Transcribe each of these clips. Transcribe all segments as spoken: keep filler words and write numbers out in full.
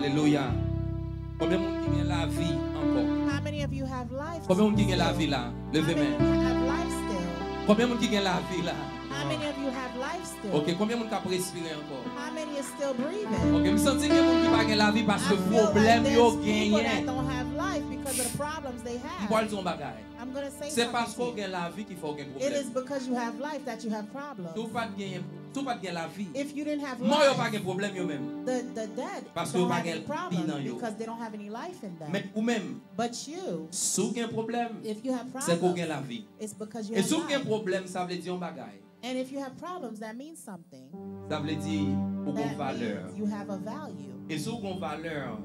Alelouya. Konbyen moun ki gen lavi ankò? How many of you have life Konbyen moun ki gen still? Lavi la? Leve men. How many of you have life still? Konbyen moun ki gen lavi la? How many of you have life still? Ok, konbyen moun k ap respire ankò? How many is still breathing? Ok, m santi gen moun ki pa gen lavi paske pwoblèm yo genyen. I feel like there's people that don't have life because of the problems they have. M pral di yon bagay. I'm gonna say something to you. Se paske w gen lavi ki fè w gen pwoblèm. It is because you have life that you have problems. Si w pa t gen, si w pa t gen lavi, mò yo pa gen pwoblèm yo menm. If you didn't have life, the, the dead don't have any problems. Paske yo pa gen lavi nan yo. Because they don't have any life in them. Men ou menm, But you, si w gen pwoblèm, if you have problems, se ke w gen lavi. It's because you have life. E si w gen pwoblèm, sa vle di yon bagay. And if you have problems, that means something. Sa vle di ou gon valè. That means you have a value. E si w gon valè,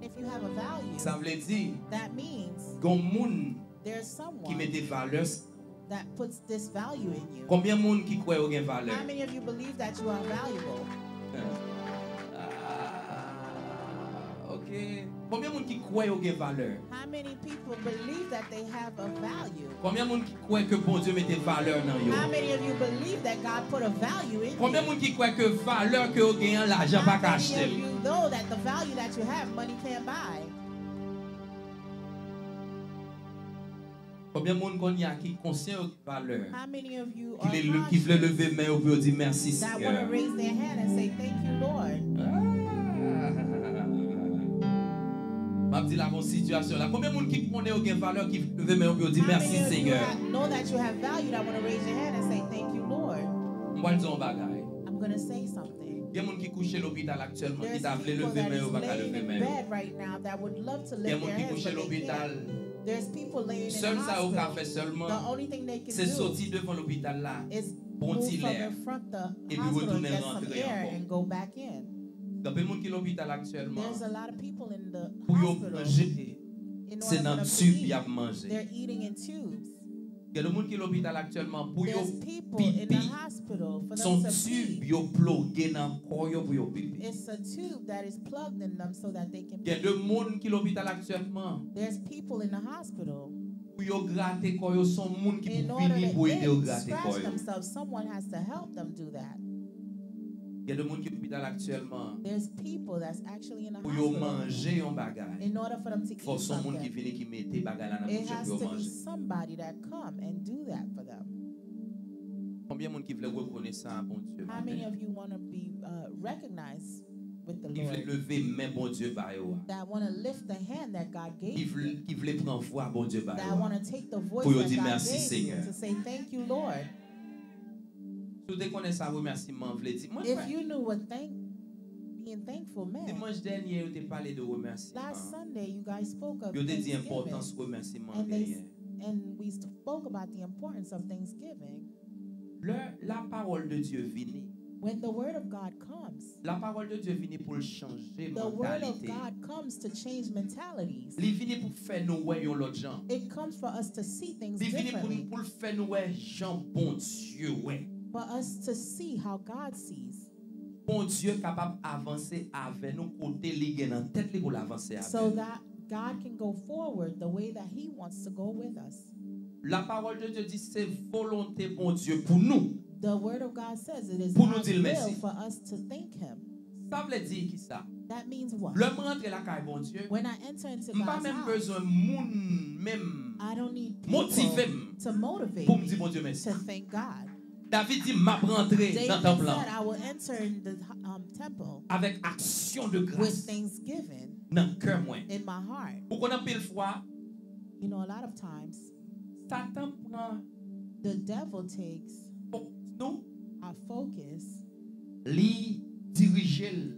If you have a value, sa vle di that means gen yon moun there's ki someone mete valè s- that puts this value in you. Konbyen moun ki kwè yo gen valè? How many of you believe that you are valuable? Ah, ok. Konbyen moun ki kwè yo gen valè? How many people believe that they have a value? Konbyen moun ki kwè ke Bondye mete valè nan yo? How many of you believe that God put a value in you? Konbyen moun ki kwè ke valè ke yo genyen an, lajan pa ka achte l? How many of you know that the value that you have, money can't buy? Konbyen moun kounye a ki konsyan yo gen valè? How many of you are conscious that wanna raise their hand and say, "Thank you, Lord"? Ki le-, ki vle leve men yo pou yo di, "Mèsi, Senyè." Ah. M ap di la, gon sitiyasyon la. Konbyen moun ki konnen yo gen valè ki leve men yo pou yo di, "Mèsi, Senyè"? How many of you ha-, know that you have value that wanna raise your hand and say, "Thank you, Lord"? M pral di yon bagay. I'm gonna say something. Gen moun ki kouche lopital aktyèlman, ki ta vle leve men yo, pa ka leve men yo. There's people that is laying in bed right now that would love to lift their hands, but they can't. Gen moun ki kouche lopital, sèl sa yo ka fè sèlman, se soti devan lopital la pou yon ti lè, epi retounen rantre ankò. Gen anpil moun ki lopital aktyèlman, pou yo manje, se nan tib y ap manje. Gen de moun ki lopital aktyèlman, pou yo pipi, se yon tib yo ploge nan kò yo pou yo pipi. Gen de moun ki lopital aktyèlman, pou yo grate kò yo, se yon moun ki pou vini pou ede yo grate kò yo. Gen de moun ki lopital aktyèlman, pou yo manje yon bagay, fò se yon moun ki vini ki mete bagay la nan bouch yo pou yo manje. Konbyen moun ki vle rekonesan a Bondye maten? Ki vle leve men Bondye ba yo a? Ki vle, ki vle pran vwa Bondye ba yo a? Pou yo di, "Mèsi, Senyè." Si w te konnen sa remèsiman vle di, mwen kwè, dimanch dènye, yo te pale de remèsiman. Yo te di enpòtans remèsiman genyen. Lè lapawòl de Dye vini, lapawòl de Dye vini pou l chanje mantalite. Li vini pou fè nou wè yon lòt jan. Li vini pou, pou l fè nou wè jan Bondye wè. Bondye kapab avanse avè nou kote li gen nan tèt li pou l avanse avè nou. God can go forward the way that He wants to go with us. Lapawòl de Dye di se volonte Bondye pou nou, pou nou di l mèsi. Sa vle di kisa? Lè m rantre lakay Bondye, m pa menm bezwen moun menm motive m pou m di Bondye mèsi. David di, "M ap rantre nan tanp lan avèk aksyon de gras nan kè mwen." Ou konn anpil fwa, Satan pran fokis nou, li dirije l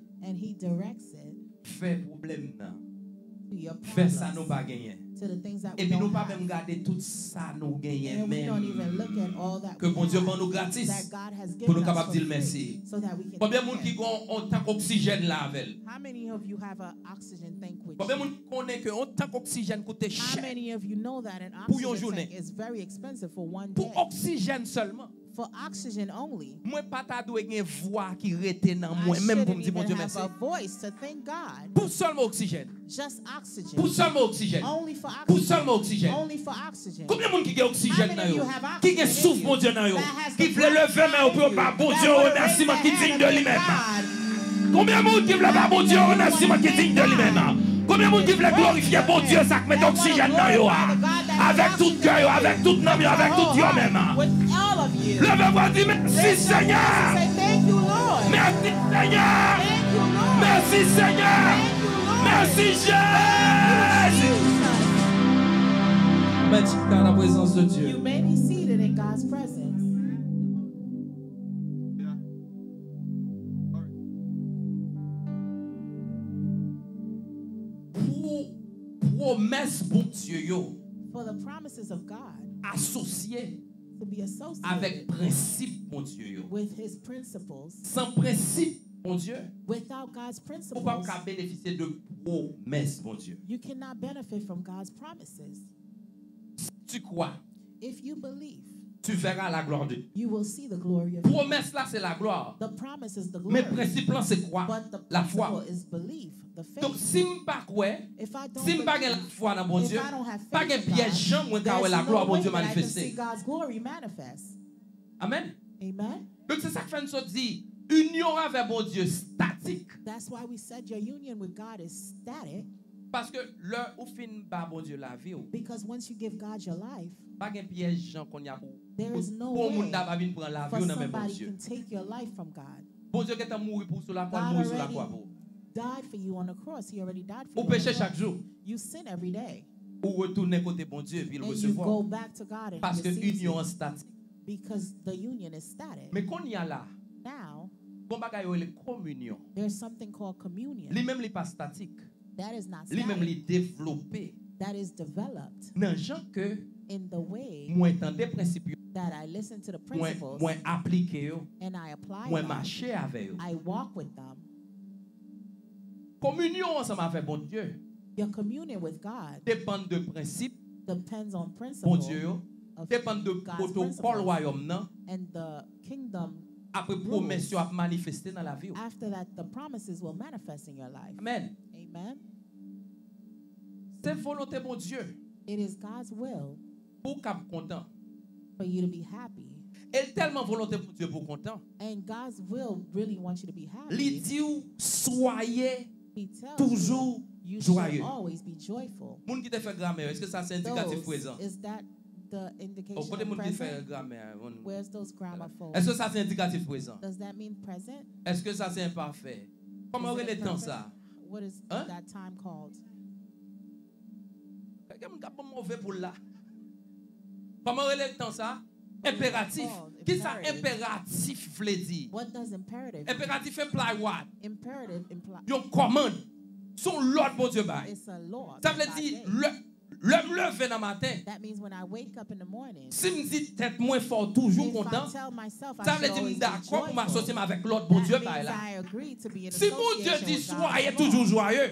fè pwoblèm nan, fè sa nou pa genyen. Epi nou pa menm gade tout sa nou genyen menm, ke Bondye ban nou gratis, pou nou kapab di l mèsi. Konbyen moun ki gen yon tank oksijèn la avè l? Konbyen moun konnen ke yon tank oksijèn koute chè pou yon jounen? Pou oksijèn sèlman. Mwen pa ta dwe gen vwa ki rete nan mwen menm pou m di Bondye mèsi. Pou sèlman oksijèn. Pou sèlman oksijèn. Pou sèlman oksijèn. Konbyen moun ki gen oksijèn nan yo, ki gen souf Bondye nan yo, ki vle leve men yo pou yo ba Bondye yon remèsiman ki diy de li menm? Konbyen moun ki vle ba Bondye yon remèsiman ki diy de li menm? Konbyen moun ki vle glorifye Bondye, sa k mete oksijèn nan yo a? Avèk tout kè yo, avèk tout nanm yo, avèk tout yo menm. Leve vwa, di, mèsi, Senyè. Mèsi, Senyè. Mèsi, Senyè. Mèsi, Jezi. Mèt chita nan prezans de Dye. You may be seated in God's presence. Pou pwomès Bondye yo For the promises of God asosye to be associated avèk prensip Bondye yo. With his principles. San prensip Bondye, without God's principles, ou p ap ka benefisye de pwomès Bondye. You cannot benefit from God's promises. Si tu crois, if you believe, tu verras la gloire de Dieu. You will see the glory of God. Pwomès la se laglwa. The promise is the glory. Men prensip lan se kwa? But the lafwa. Principle is belief, the faith. Donk, si m pa kwè, if I don't si m pa gen believe, lafwa nan Bondye, if I don't have faith in God, pa gen pyès jan mwen ka wè laglwa Bondye manifeste. There's no way that I can see God's glory manifest. Amen. Amen. Donk, se sa k fè n sot di, inyon avè Bondye statik. That's why we said your union with God is static. Paske lè ou fin ba Bondye lavi w, because once you give God your life, pa gen pyès jan kounye a pou, there is no way pou yon moun ta va vin pran lavi w nan men Bondye. For somebody can take your life from God. Bondye gentan mouri pou w sou lakwa, l mouri sou lakwa pou ou. God already died for you on the cross. He already died for you on the cross. Ou peche chak jou. You sin every day. Ou retounen kote Bondye, epi l resevwa w. And you go back to God and he receives you. Paske inyon an statik. Because the union is static. Men kounye a la, now, gon bagay yo rele kominyon. There's something called communion. Li menm li pa statik. That is not static. Li menm li devlope. That is developed. Nan jan ke in the way mwen tande prensip yo, that I listen to the principles, mwen, mwen aplike yo, and I apply them, mwen mache avè yo. I walk with them. Kominyon ansanm avè Bondye, your communion with God, depann de prensip, depends on principle, Bondye yo, of depann de God's pwotokòl principles, wayòm nan. And the kingdom rules. Apre pwomès yo ap manifeste nan lavi w. After that, the promises will manifest in your life. Amen. Amen. Se volonte Bondye. It is God's will pou w kab kontan. For you to be happy. E l tèlman volonte Bondye pou w kontan. And God's will really wants you to be happy. Li di w, soyez toujours joyeux. He tells you, you should always be joyful. Moun ki te fè gramè yo, èske sa se endikatif prezan? Those, is that the indication of present? Oh, kote moun ki fè gramè a? Moun, where's those grammar folks? Èske sa se endikatif prezan? Does that mean present? Èske sa se enpafè? Kòman yo rele tan sa? Is it imperfect? What is that time called? Gen moun k ap ban m move poul la. Kòman rele tan sa? Enperatif. Ki sa enperatif vle di? What does imperative mean? Enperatif imply what? Imperative imply. Yon kòmand. Se yon lòd Bondye bay. It's a law that God gave. Sa vle di, lè, lè m leve nan maten, that means when I wake up in the morning, si m di tèt mwen fò w toujou kontan, if I tell myself I should always be joyful, sa vle di m dakò pou m asosye m avèk lòd Bondye bay la. That means I agree to be in association with God's law. Si Bondye di, soyez toujours joyeux,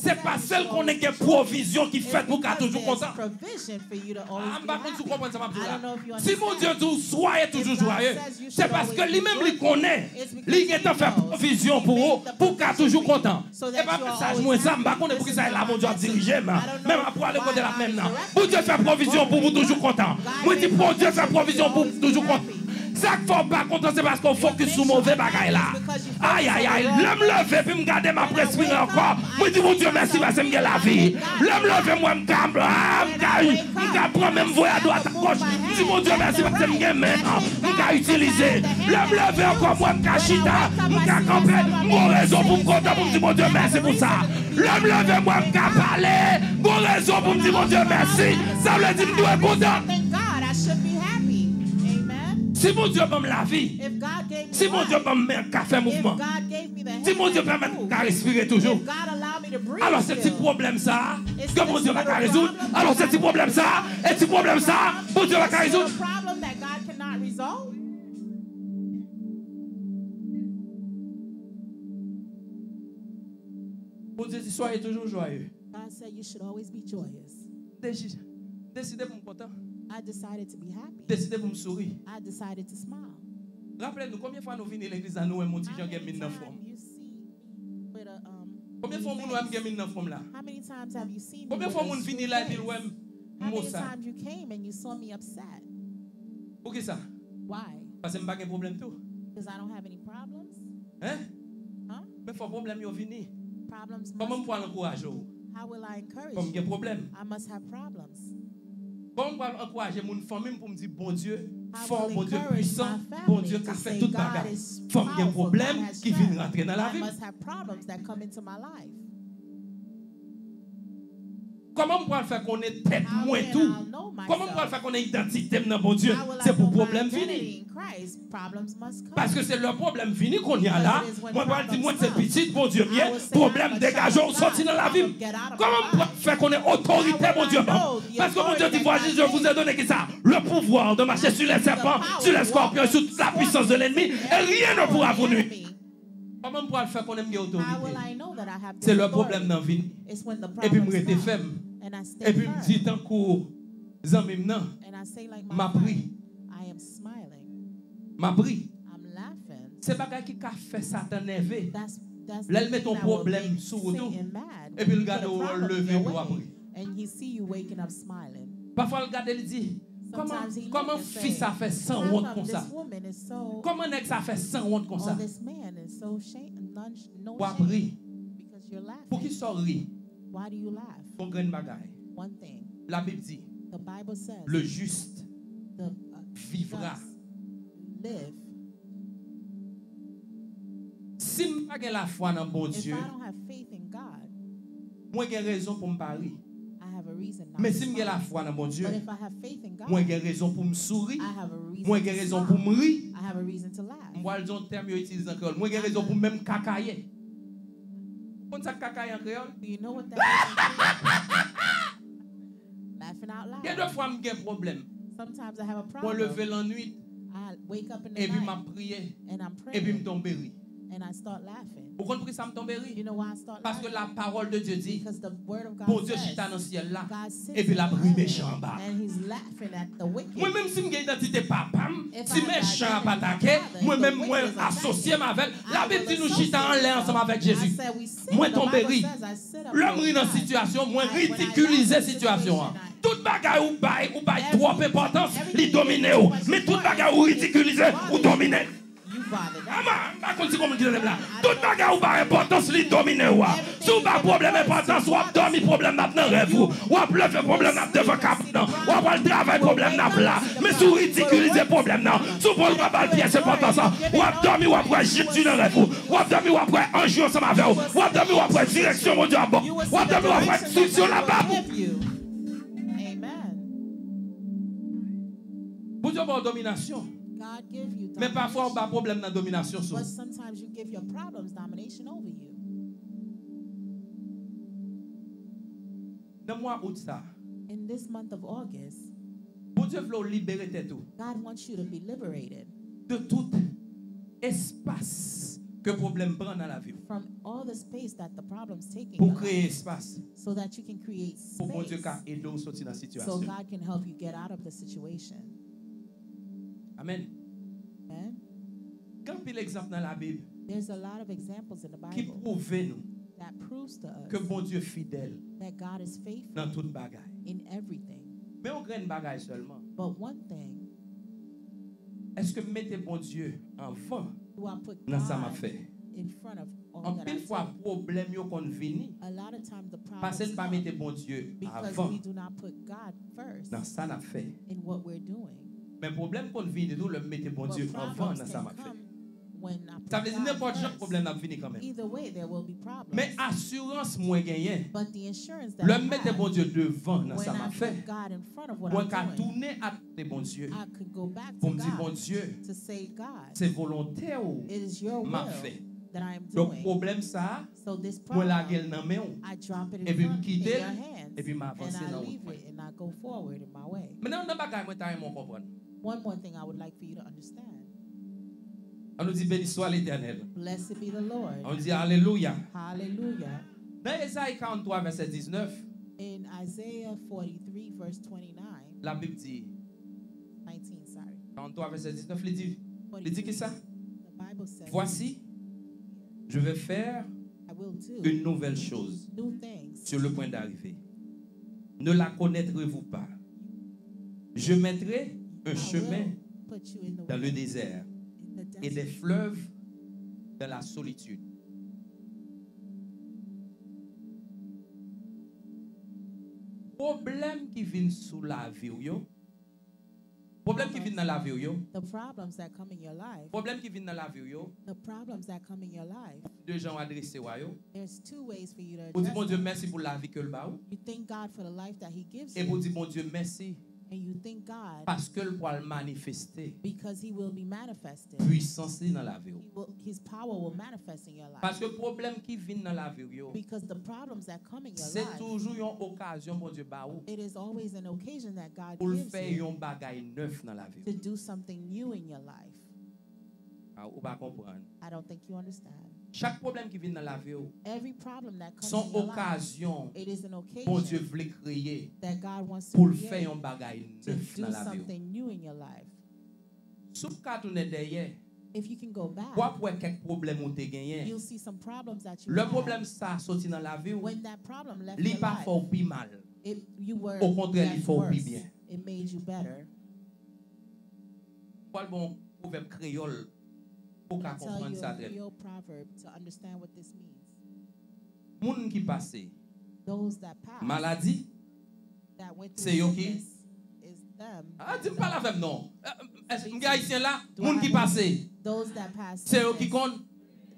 se paske l konnen gen pwovizyon ki fèt pou w ka toujou kontan. Ah, m pa konn si w konprann sa m ap di w la. Si Bondye di w, soyez toujours joyeux, se paske li menm li konnen li gentan fè pwovizyon pou ou, pou w ka toujou kontan. E pa mesaj mwen sa, m pa konnen poukisa e la Bondye ap dirije m. Men m ap prale kote l ap mennen m nan. Bondye fè pwovizyon pou w toujou kontan. Mwen di, Bondye fè pwovizyon pou w toujou kontan. Sa k fè w pa kontan, se paske w fokis sou move bagay la. Ayayay, lè m leve epi m gade m ap respire ankò, mwen di Bondye mèsi paske m gen lavi. Lè m leve m wè m ka, ah, m ka, m ka pran men m voye adwat agoch, m di Bondye mèsi paske m gen men m ka itilize. Lè m leve ankò m wè m ka chita, m ka kanpe, m gon rezon pou m kontan pou m di Bondye mèsi pou sa. Lè m leve m wè m ka pale, m gon rezon pou m di Bondye mèsi. Sa vle di m dwe kontan. Thank God, I should be happy. Amen. Si Bondye ban m lavi, if God gave me life, si Bondye ban m men k ka fè mouvman, if God gave me the hand that can move, si Bondye pèmèt m ka respire toujou, if God allow me to breathe still, alò se ti pwoblèm sa a ke Bondye pa ka rezoud? Alò se ti pwoblèm sa a, e ti pwoblèm sa a, Bondye pa ka rezoud? Is it a little problem that God cannot resolve? Bondye di, soyez toujours joyeux. God said you should always be joyous. Desi-, deside pou m kontan. I decided to be happy. Deside pou m souri. I decided to smile. Raple nou, konbyen fwa nou vini legliz la, nou wè m yon ti jan gen min nan fwon m? How many times you see me with a, um, Konbyen fwa moun wè m gen min nan fwon m la? How many times have you seen me with a straight face? Konbyen fwa moun vini la epi l wè m, m mosay? How many times you came and you saw me upset? Poukisa? Why? Paske m pa gen pwoblèm tou. 'Cause I don't have any problems. Hein? Huh? Men fò pwoblèm yo vini. Kòman m pral ankouraje w? Fò m gen pwoblèm. Kòman m pral ankouraje moun fanmi m pou m di Bondye fò, Bondye pwisan, Bondye ka fè tout bagay? Fò m gen pwoblèm ki vin rantre nan lavi m. Kòman m pral fè konnen tèt mwen tou? Kòman m pral fè konnen idantite m nan Bondye? Se pou pwoblèm vini. Paske se lè pwoblèm vini kounye a la, mwen pral di mwen se pitit Bondye m ye, pwoblèm degaje w soti nan lavi m. Kòman m pral fè konnen otorite Bondye ban m? Paske Bondye di, voici, je vous ai donné ki sa? Le pouvoir de marcher sur les serpents, sur les scorpions et sur toute la puissance de l'ennemi, et rien ne pourra vous nuire. Kòman m pral fè konnen m gen otorite? Se lè pwoblèm nan vini. Epi m rete fèm. Epi m di tankou zanmi m nan, m ap ri. M ap ri. Se bagay ki ka fè Satan nève. Lè l mete yon pwoblèm sou wout ou, epi l gade w leve epi w ap ri. Pafwa l gade, li di, kòman, kòman fi sa fè sanwont konsa? Kòman nèg sa fè sanwont konsa? W ap ri. Poukisa w ri? Yon grenn bagay. Labib di, le juste vivra. Si m pa gen lafwa nan Bondye, mwen gen rezon pou m pa ri. Men si m gen lafwa nan Bondye, mwen gen rezon pou m souri. Mwen gen rezon pou m ri. M pral di yon tèm yo itilize an kreyòl. Mwen gen rezon pou m menm kakaye. Ou konn sa k kakaye an kreyòl? Gen de fwa m gen pwoblèm. Mwen leve lannwit, epi m ap priye, epi m tonbe ri. Ou konn poukisa m tonbe ri? Paske la parole de Dieu di, Bondye chita nan syèl la, epi l ap ri mechan anba. Mwen menm, si m gen idantite papa m, si mechan ap atake mwen, menm mwen asosye m avè l. Labib di nou chita anlè ansanm avèk Jezi. Mwen tonbe ri. Lè m ri nan sitiyasyon, mwen ridikilize sitiyasyon an. Tout bagay ou bay, ou bay twòp enpòtans, li domine w. Men tout bagay ou ridikilize, ou domine. Ama, m pa konn si gon moun ki tande m la. Tout bagay ou bay enpòtans, li domine w a. Si w ba pwoblèm enpòtans, w ap dòmi, pwoblèm nan ap nan rèv ou. W ap leve, pwoblèm nan ap devan kabrit nan. W ap al travay, pwoblèm nan ap la. Men si w ridikilize pwoblèm nan, si w pran, w ap ba l pyès enpòtans, w ap dòmi, w ap wè Jezi nan rèv ou. W ap dòmi, w ap wè anj yo ansanm avè w. W ap dòmi, w ap wè direksyon Bondye ap ba w. W ap dòmi, w ap wè enstriksyon l ap ba w. Bondye ba w dominasyon. Men pafwa, w ba pwoblèm nan dominasyon sou ou. Nan mwa out sa, Bondye vle w libere tèt ou de tout espas ke pwoblèm pran nan lavi w, pou kreye espas pou Bondye ka ede w soti nan sitiyasyon. Amèn. Gen anpil egzanp nan Labib ki pwouve nou ke Bondye fidèl nan tout bagay. Men yon grenn bagay sèlman. Èske m mete Bondye anvan nan sa m ap fè? Anpil fwa, pwoblèm yo konn vini paske n pa mete Bondye avan nan sa n ap fè. Men pwoblèm konn vini tou lè m mete Bondye anvan nan sa m ap fè. Sa vle di, nenpòt jan, pwoblèm nan ap vini kanmenm. Men asirans mwen genyen, lè m mete Bondye devan nan sa m ap fè, mwen ka tounen a kote Bondye pou m di, Bondye, se volonte w m ap fè. Donk, pwoblèm sa a, mwen lage l nan men w, epi m kite l, epi m avanse nan wout mwen. Men nan, nan bagay mwen ta renmen w konprann. An nou di, beni swa Letènèl. An nou di, alelouya. Nan Ezayi karant twa, vèsè diznèf, Labib di, karant twa, vèsè diznèf, li di, li di ki sa? Voici, je vais faire une nouvelle chose sur le point d'arriver. Ne la connaîtrez-vous pas? Je mettrai un chemin dans le désert et des fleuves dans la solitude. Pwoblèm ki vin sou lavi w yo, pwoblèm ki vin nan lavi w yo, The problems that come in your life, pwoblèm ki vin nan lavi w yo, the problems that come in your life, de jan w adrese w a yo. There's two ways for you to Ou di address Bondye them. Mèsi pou lavi ke l ba ou, You thank God for the life that He gives epi w you, di Bondye mèsi and you thank God paske l pral manifeste because He will be manifested. Pwisans li nan lavi w. He will, His power will manifest in your life. Paske pwoblèm ki vin nan lavi w yo, Because the problems that come in your se life, toujou yon okazyon Bondye ba ou it is always an occasion that God pou l gives fè you yon bagay nèf nan lavi to w. Do something new in your life. Ah, ou pa konprann. I don't think you understand. Chak pwoblèm ki vin nan lavi w, Every problem that comes se yon in your life, okazyon it is an Bondye occasion vle kreye that God wants to pou l fè create yon bagay to nèf do nan lavi w. Something new in your life. Si w ka tounen dèyè, If you can go back, w ap wè kèk pwoblèm ou te genyen. You'll see some problems that you Lè had. Pwoblèm sa a soti nan lavi w, When that problem left li your pa life, fè w pi mal. It, you were Okontrè, li left fè w pi worse. Byen. It made you better. Pral bon pwovèb kreyòl pou w ka I'll tell konprann you sa a trè byen. Creole proverb to understand what this means. Moun ki pase Those that pass, maladi, that went se through yo ki sickness, is them. Ah, di m pale avè m non. Eh, m gen ayisyen la, Do I moun ki have pase, Those that pass se yo ki sickness, konn.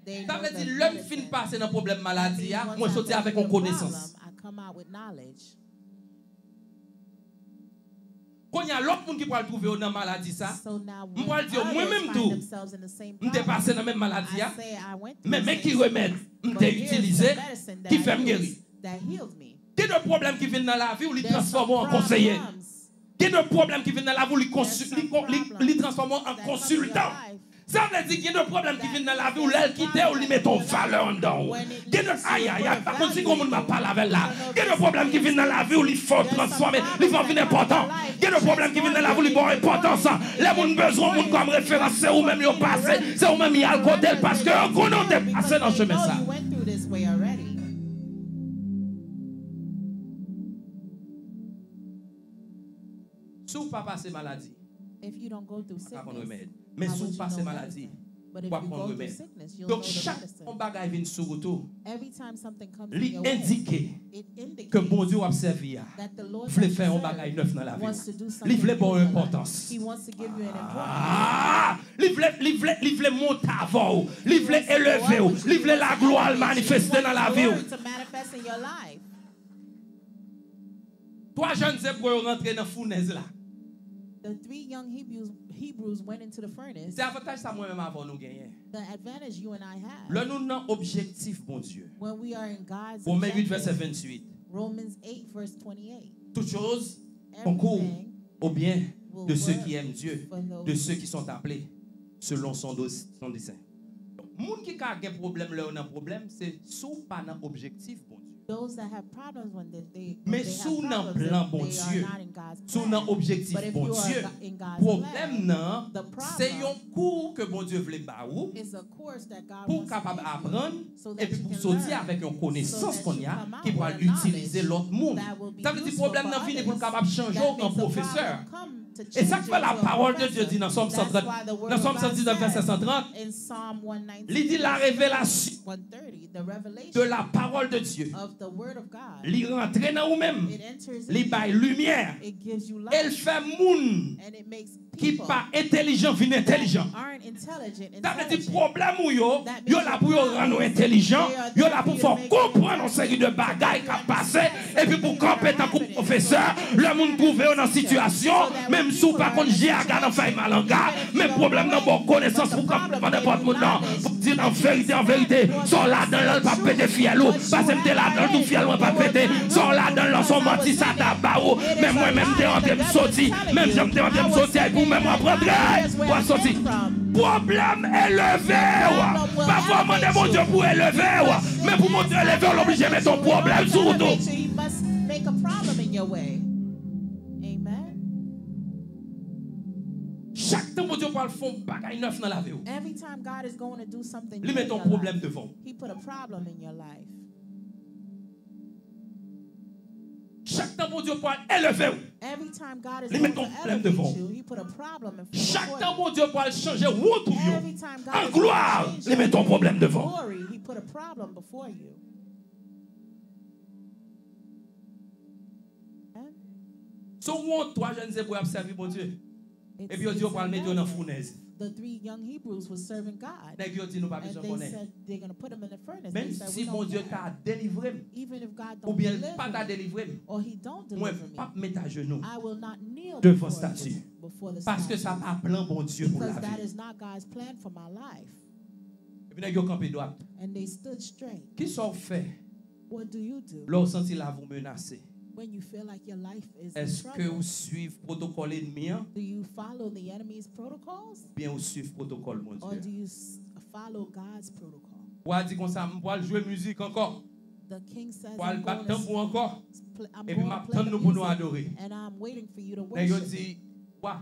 They Sa know vle di, the lè m fin medicine. Pase nan pwoblèm That maladi means a, once mwen I soti go avèk through yon the konesans. Problem, I come out with knowledge. Kounye a, lòt moun ki pral twouve yo nan maladi sa, So now m pral di yo, mwen menm tou, m te pase nan menm maladi a, I say I went men through men ki this, remèd m but te here's itilize the medicine that ki I fè m geri. Used that healed me. Gen de pwoblèm ki vin nan lavi w, li There's transfòme some w an konseye. problems. Gen de pwoblèm ki vin nan lavi w, li konsi- li kon- li- li transfòme w an konsiltan. Sa vle di gen de pwoblèm ki vin nan lavi w, lè l kite w, li mete yon valè anndan w. Gen de, ayayay, m pa konn si gon moun m ap pale avè l la. Gen de pwoblèm ki vin nan lavi w, li fè w transfòme, li fè w vin enpòtan. Gen de pwoblèm ki vin nan lavi w, li ba w enpòtans. Lè moun bezwen yon moun kòm referans, se ou menm yo pase, se ou menm y al kote l, paske yo konnen w te pase nan chemen sa. You went through this way already. Si w pa pase maladi, If you don't go through w pa konn sickness, remèd. Men how si would w you pase know maladi, medicine? But if w ap you konn go through remèd. Sickness, you'll Donk, know the chak medicine. Yon bagay vin sou wout ou, Every time something comes li in your way, endike it ke indicates Bondye w ap sèvi a that the Lord vle that fè you yon serve bagay nèf nan lavi wants to w. do Li something vle ba w new in your life. Enpòtans. He wants to give you an importance. Ah, li vle, li vle, li vle monte avè w. Li vle eleve w. Li vle laglwa al manifeste nan lavi w. Glory to manifest in your life. Twa jèn Zebre yo rantre nan founèz la. The three young Hebrews, Hebrews went into the furnace. Se avantaj sa mwen menm avè w nou genyen. The advantage you and I have Lè nou nan objektif Bondye. When we are in God's Women uit vèsè objective. Venntuit. Romans eight verse twenty-eight. Toutes choses concourent Everything au bien will de ceux work qui aiment Dieu, for those de ceux qui sont appelés selon son, do- son dessein. Moun ki ka gen pwoblèm lè yo nan pwoblèm, se si w pa nan objektif Bondye. Those that have problems when they, they, Men they si w have nan problems, plan if they are Bondye, not in God's si w plan. Nan objektif But if you are Bondye, go- in God's pwoblèm plan, nan the se yon problem kou ke Bondye vle ba ou is a course that God pou w wants to kapab give you aprann so that epi you pou w can soti learn, avèk yon so konesans that kounye you a come out ki with pral a itilize knowledge lòt moun. that will be Sa vle di useful pwoblèm for nan vini others. Pou l kapab chanje w That an makes a pwofesè. problem come to E sa change k you fè la into a pawòl de Dye professor. Di nan Sòm That's why the word of God says cent trente, nan Sòm cent dix-neuf, vèsè cent trente, in Psalm one nineteen, li di, la verse revelasyon one thirty, the revelation de la parole de Dieu, of the word of God, li rantre nan ou menm, it enters li in bay you, limyè, it gives you e l light, fè moun and it makes ki people pa entelijan vin entelijan. aren't intelligent, Sa vle di intelligent. Pwoblèm ou yo, yo la pou yo rann ou entelijan, yo la pou fè w konprann yon seri de bagay k ap pase, epi pou w kanpe tankou pwofesè, lè moun twouve yo nan sitiyasyon, menm si w pa konn jyaga nan fèy malanga, men pwoblèm nan ba w konesans pou w kanpe devan nenpòt moun nan, pou w di l an verite, an verite, sa w ladan l lan, l p ap pete fyèl ou, paske m te ladan l tou, fyèl mwen p ap pete, sa w ladan l lan, se yon manti Satan ap ba ou, men mwen menm m te rantre m soti, menm jan m te rantre m soti a, epi ou menm w ap rantre, w ap soti. Pwoblèm eleve w. Pafwa w mande Bondye pou eleve w, men pou Bondye eleve w, l oblije mete yon pwoblèm sou wout ou. He must make a problem in your way. Amen. Chak tan Bondye pral fè yon bagay nèf nan lavi w, Every time God is going to do something li new mete in yon your pwoblèm life, devan w. He put a problem in your life. Chak tan Bondye pral eleve w, Every time God is Li going met to yon pwoblèm devan elevate w. You, he put a problem in Chak front tan of you. Bondye pral chanje wout ou yo, Every time God an is glwa, going to change li met yon pwoblèm devan w. Glory, he put a problem before you. Se yon twa jèn Ebre ap sèvi Bondye. Epi yo di yo pral mete yo nan founèz. The three young Hebrews were serving God. Nèg yo di nou pa And bezwen they konnen. Said they're going to put them in the furnace. Menm They said, si "We don't Bondye care." ta delivre m, Even if God don't oubyen l pa deliver ta me, delivre m, or he don't mwen deliver me, p ap met ajenou I will not kneel devan before, estati. Before the Paske sa statue. Pa plan Bondye pou Because that lavi. Is not God's plan for my life. Epi nèg yo kanpe dwat. And they stood straight. Kisa w fè What do you do lè w santi lavi w menase? When you feel like your life is in Èske trouble? Ou swiv pwotokòl ènmi an? Do you follow the enemy's protocols? Oubyen ou swiv pwotokòl Or Bondye? Do you s- follow God's protocol? Ou a di konsa, m pral jwe mizik ankò. The king says, Pral I'm bat going tanbou ankò. to play, I'm Epi m going ap to play tann the nou pou nou music, adore. And I'm waiting for you to Nèg yo worship di, me. Wa,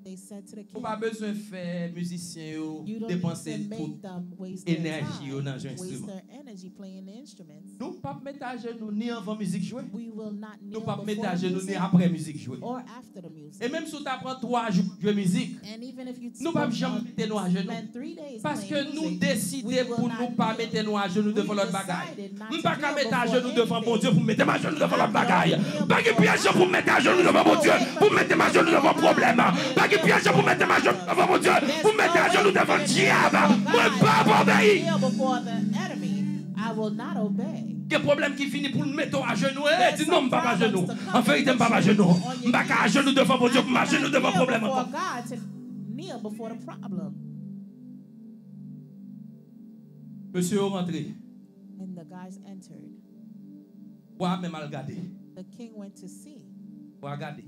They said to the ou king, pa bezwen fè mizisyen yo you don't need depanse to tout make them waste their enèji yo nan time, jwe waste enstriman. Their energy playing the instruments. Nou p ap met ajenou ni anvan mizik jwe. We will not kneel Nou p ap met before the ajenou ni music. Apre mizik jwe. Or after the music. E menm si w ta pran twa jou pou jwe mizik, And even if you nou p ap spend, janm uh, mete nou ajenou. spend three days Paske playing nou music, deside we will pou not nou pa kneel. Mete nou ajenou We devan lòt bagay. Decided not M to pa ka kneel mete before ajenou devan anything. Bondye pou m mete m ajenou devan lòt bagay. Pa gen pyès jan pou m mete ajenou devan Bondye pou m mete m ajenou devan pwoblèm. Pa gen pyès jan pou m mete m ajenou devan Bondye pou m mete ajenou devan dyab. Mwen p ap obeyi. Kneel before the enemy. I will not obey. Gen pwoblèm ki vini pou l mete w ajenou. E di non, m p ap ajenou. An verite, m p ap ajenou. M pa ka ajenou devan Bondye pou m ajenou devan pwoblèm ankò. God to kneel before the problem. Mesye yo rantre. And the guys entered. Wa menm al gade. The king went to see. Wa gade.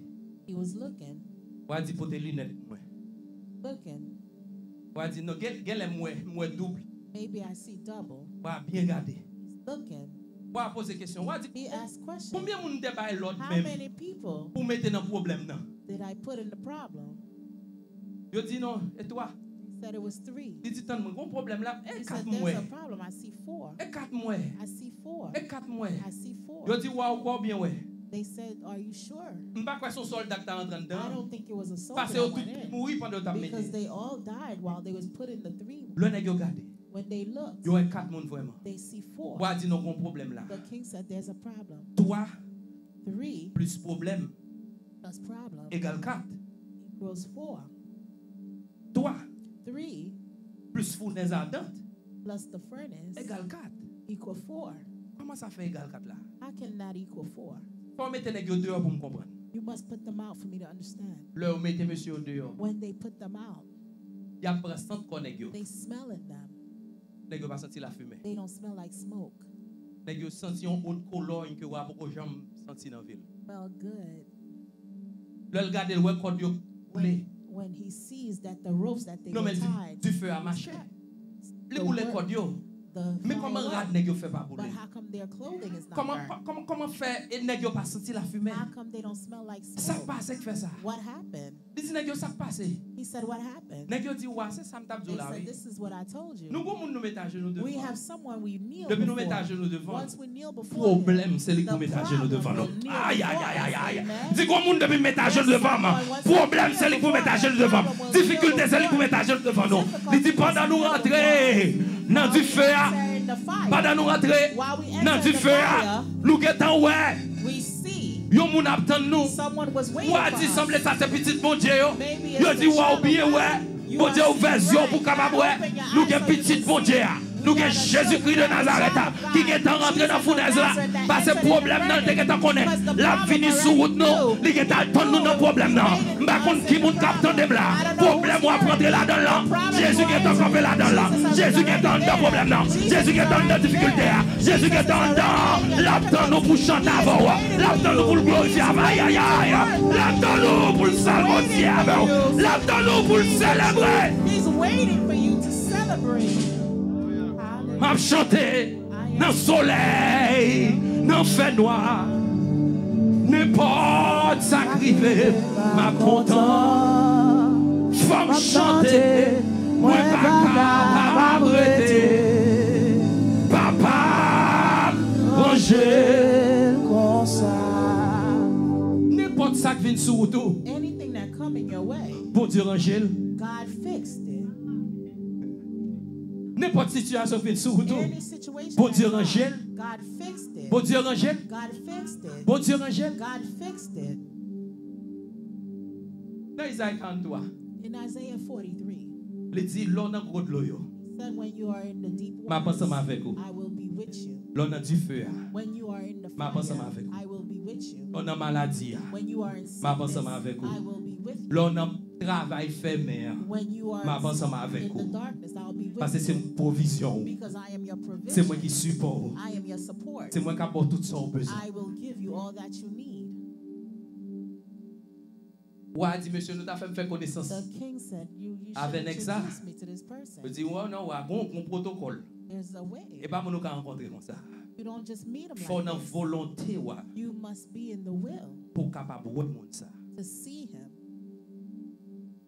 He was looking, Wa di pote linèt pou mwen. Looking. Wa di non, gen, gen lè m wè, m wè doub. Maybe I see double. Wa byen gade. He's looking. Wa poze kesyon. Wa di He asked questions. Konbyen moun te bay lòd How menm many people pou mete nan pwoblèm nan? Did I put in the problem? Yo di non, e twa. He said it was three. Li di tann mwen, gon pwoblèm la, e He kat said, m wè. There's a problem. I see four. E kat m wè. I see four. E kat m wè. I see four. Yo di wa ou kwè ou byen wè. They said, are you sure? M pa kwè se yon sòlda k ta rantre I anndan. Don't think it was a soldier Pase yo that went tout in. Mouri pandan yo t ap mete. Because they all died while they was putting the three. Lè nèg yo gade, When they looked, yo wè kat moun vrèman. They see four. Wa di non, gon pwoblèm la. The king said, there's a problem. Twa Three plis pwoblèm plus problem egal kat. Equals four. Twa Three plis founèz adan plus the furnace egal kat. Equal four. Kòman sa fè egal kat la? How can that equal four? Fò w mete nèg yo deyò pou m konprann. You must put them out for me to understand. Lè yo mete mesye yo deyò, When they put them out, y ap pran sant kò nèg yo. They smelling them. Nèg yo pa santi lafimen. They don't smell like smoke. Nèg yo santi yon odkolòy ke wa poko janm santi nan vi l. Smell good. Lè l gade, l wè kòd yo boule. When he sees that the ropes that they Non, were men di, tied, dife a mache. Li boule kòd yo. Men kòman rad nèg yo fè pa boule? But how come their clothing is not Kòman, burned? Kòman, kòman fè e nèg yo pa santi lafimen? How come they don't smell like Sa k smoke? pase k fè sa? What happened? Li di nèg yo sa k pase. He said, what happened? Nèg yo di wa, se sa m t ap di w They la, said, wi. This is what I told you. Nou gon moun nou met ajenou We devan. Have someone we kneel Depi nou met before. Ajenou devan. Once we kneel before Pwoblèm him, se li k pou the met ajenou problem devan will nou. Kneel Ay, ay, before ay, ay, us. ay. Amen. Di gon moun depi m met ajenou devan m. Pwoblèm se li k pou met ajenou devan m. Difikilte se li k pou met ajenou devan nou. Li di pandan nou rantre nan dife a, pandan nou rantre nan dife a, nou gentan wè We see yon moun ap tann nou. Someone was waiting Wa di for sanble us. Sa se pitit Bondye yo. Maybe Yo it's di the wa ou child byen of wè. God. You Bondye are ouvè seeing zye w pou right. kapab God wè. open your Nou eyes gen so you pitit can Bondye see. a. Nou gen Jezikri de Nazarèt a ki gentan rantre nan founèz la. Pase pwoblèm nan, l te gentan konnen l ap vini sou wout nou. Li gentan al tann nou nan pwoblèm nan. M pa konn ki moun k ap tande m la. Pwoblèm w ap rantre ladan l lan. Jezi gentan kanpe ladan l lan. Jezi gentan anndan pwoblèm nan. Jezi gentan anndan difikilte a. Jezi gentan anndan. L ap tann nou pou chante avè w. L ap tann nou pou l glorifye avè w. Ayayay. L ap tann nou pou l salmodye avè w. L ap tann nou pou l selebre. He's waiting for you to celebrate. M ap chante nan solèy, nan fènwa. Nenpòt sa k rive m, m ap kontan. Fò m chante, mwen pa kapab rete. Papa m ranje l konsa. Nenpòt sa k vin sou wout ou, Anything that come in your way, Bondye ranje l. God fixed it. Nenpòt sitiyasyon k vin sou wout ou, Any situation Bondye that ranje come, l. God fixed it. Bondye ranje l. God fixed it. Bondye ranje l. God fixed it. Nan Izayi karant twa, In Isaiah forty-three, li di, lè w nan gwo dlo yo, he said, "When you are in the deep m ap ansanm waters, avèk ou. I will be with you. Lè w nan dife a, When you are in the m ap ansanm fire, avèk ou. I will be with you. Lè w nan maladi a, When you are in m ap ansanm sickness, avèk ou. I will be with Lè w you. nan travay fèmen an, When you are m ap ansanm avèk in the ou. Darkness, I'll be with Paske se you. mwen k pwovizyon ou. Because I am your Se mwen ki provision. sipò ou. I am your support. Se mwen k ap ba w tout sa w bezwen. I will give you all that you need." Wa a di, mesye, nou ta fè m fè konesans The king said, "You, you avè should nèg sa. Introduce me to this Yo person." di, wè, non, wa, gon, gon pwotokòl. There's a way. E pa moun ou ka rankontre konsa. You don't just meet him Fò w like nan this. Volonte wa You must be in the will pou w kapab wè moun sa. To see him.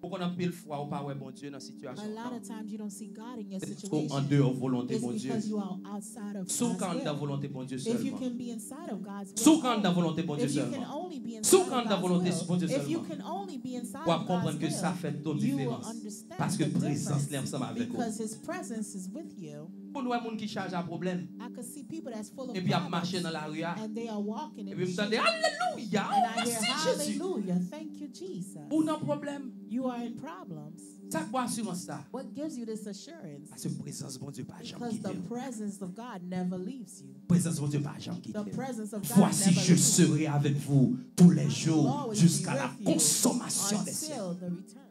Ou konn anpil fwa ou pa wè Bondye nan A sitiyasyon lot w of times you don't see God in your Paske w an situation. deyò volonte It's Bondye. Because you are outside of Si w ka God's anndan will. Volonte Bondye If you sèlman. Can be inside of God's Si w will ka anndan only. Volonte Bondye If you sèlman. Can only be Si w inside ka of anndan God's Volonte will. Bondye If you sèlman. Can only be inside W ap of konprann God's ke sa will, fè tout you will diferans. Understand Paske the prezans li difference ansanm avèk ou. Because His presence is with you. Moun wè moun ki chaje a pwoblèm. I could see people that's full of Epi y ap mache problems nan lari a. And they are walking in Epi the m tande, street. alelouya, And I hear, mèsi Jezi. "Hallelujah, thank you, Jesus." Ou nan pwoblèm. You are in problems. Sa k ba w asirans sa? What gives you this assurance? Paske prezans Bondye pa janm Because kite the w. Presence of God never leaves you. Prezans Bondye pa janm kite The w. Presence of God Voici, never je leaves you. serai avec vous tous les jours Always jusqu'à be la With you consommation des siècles. Until the return.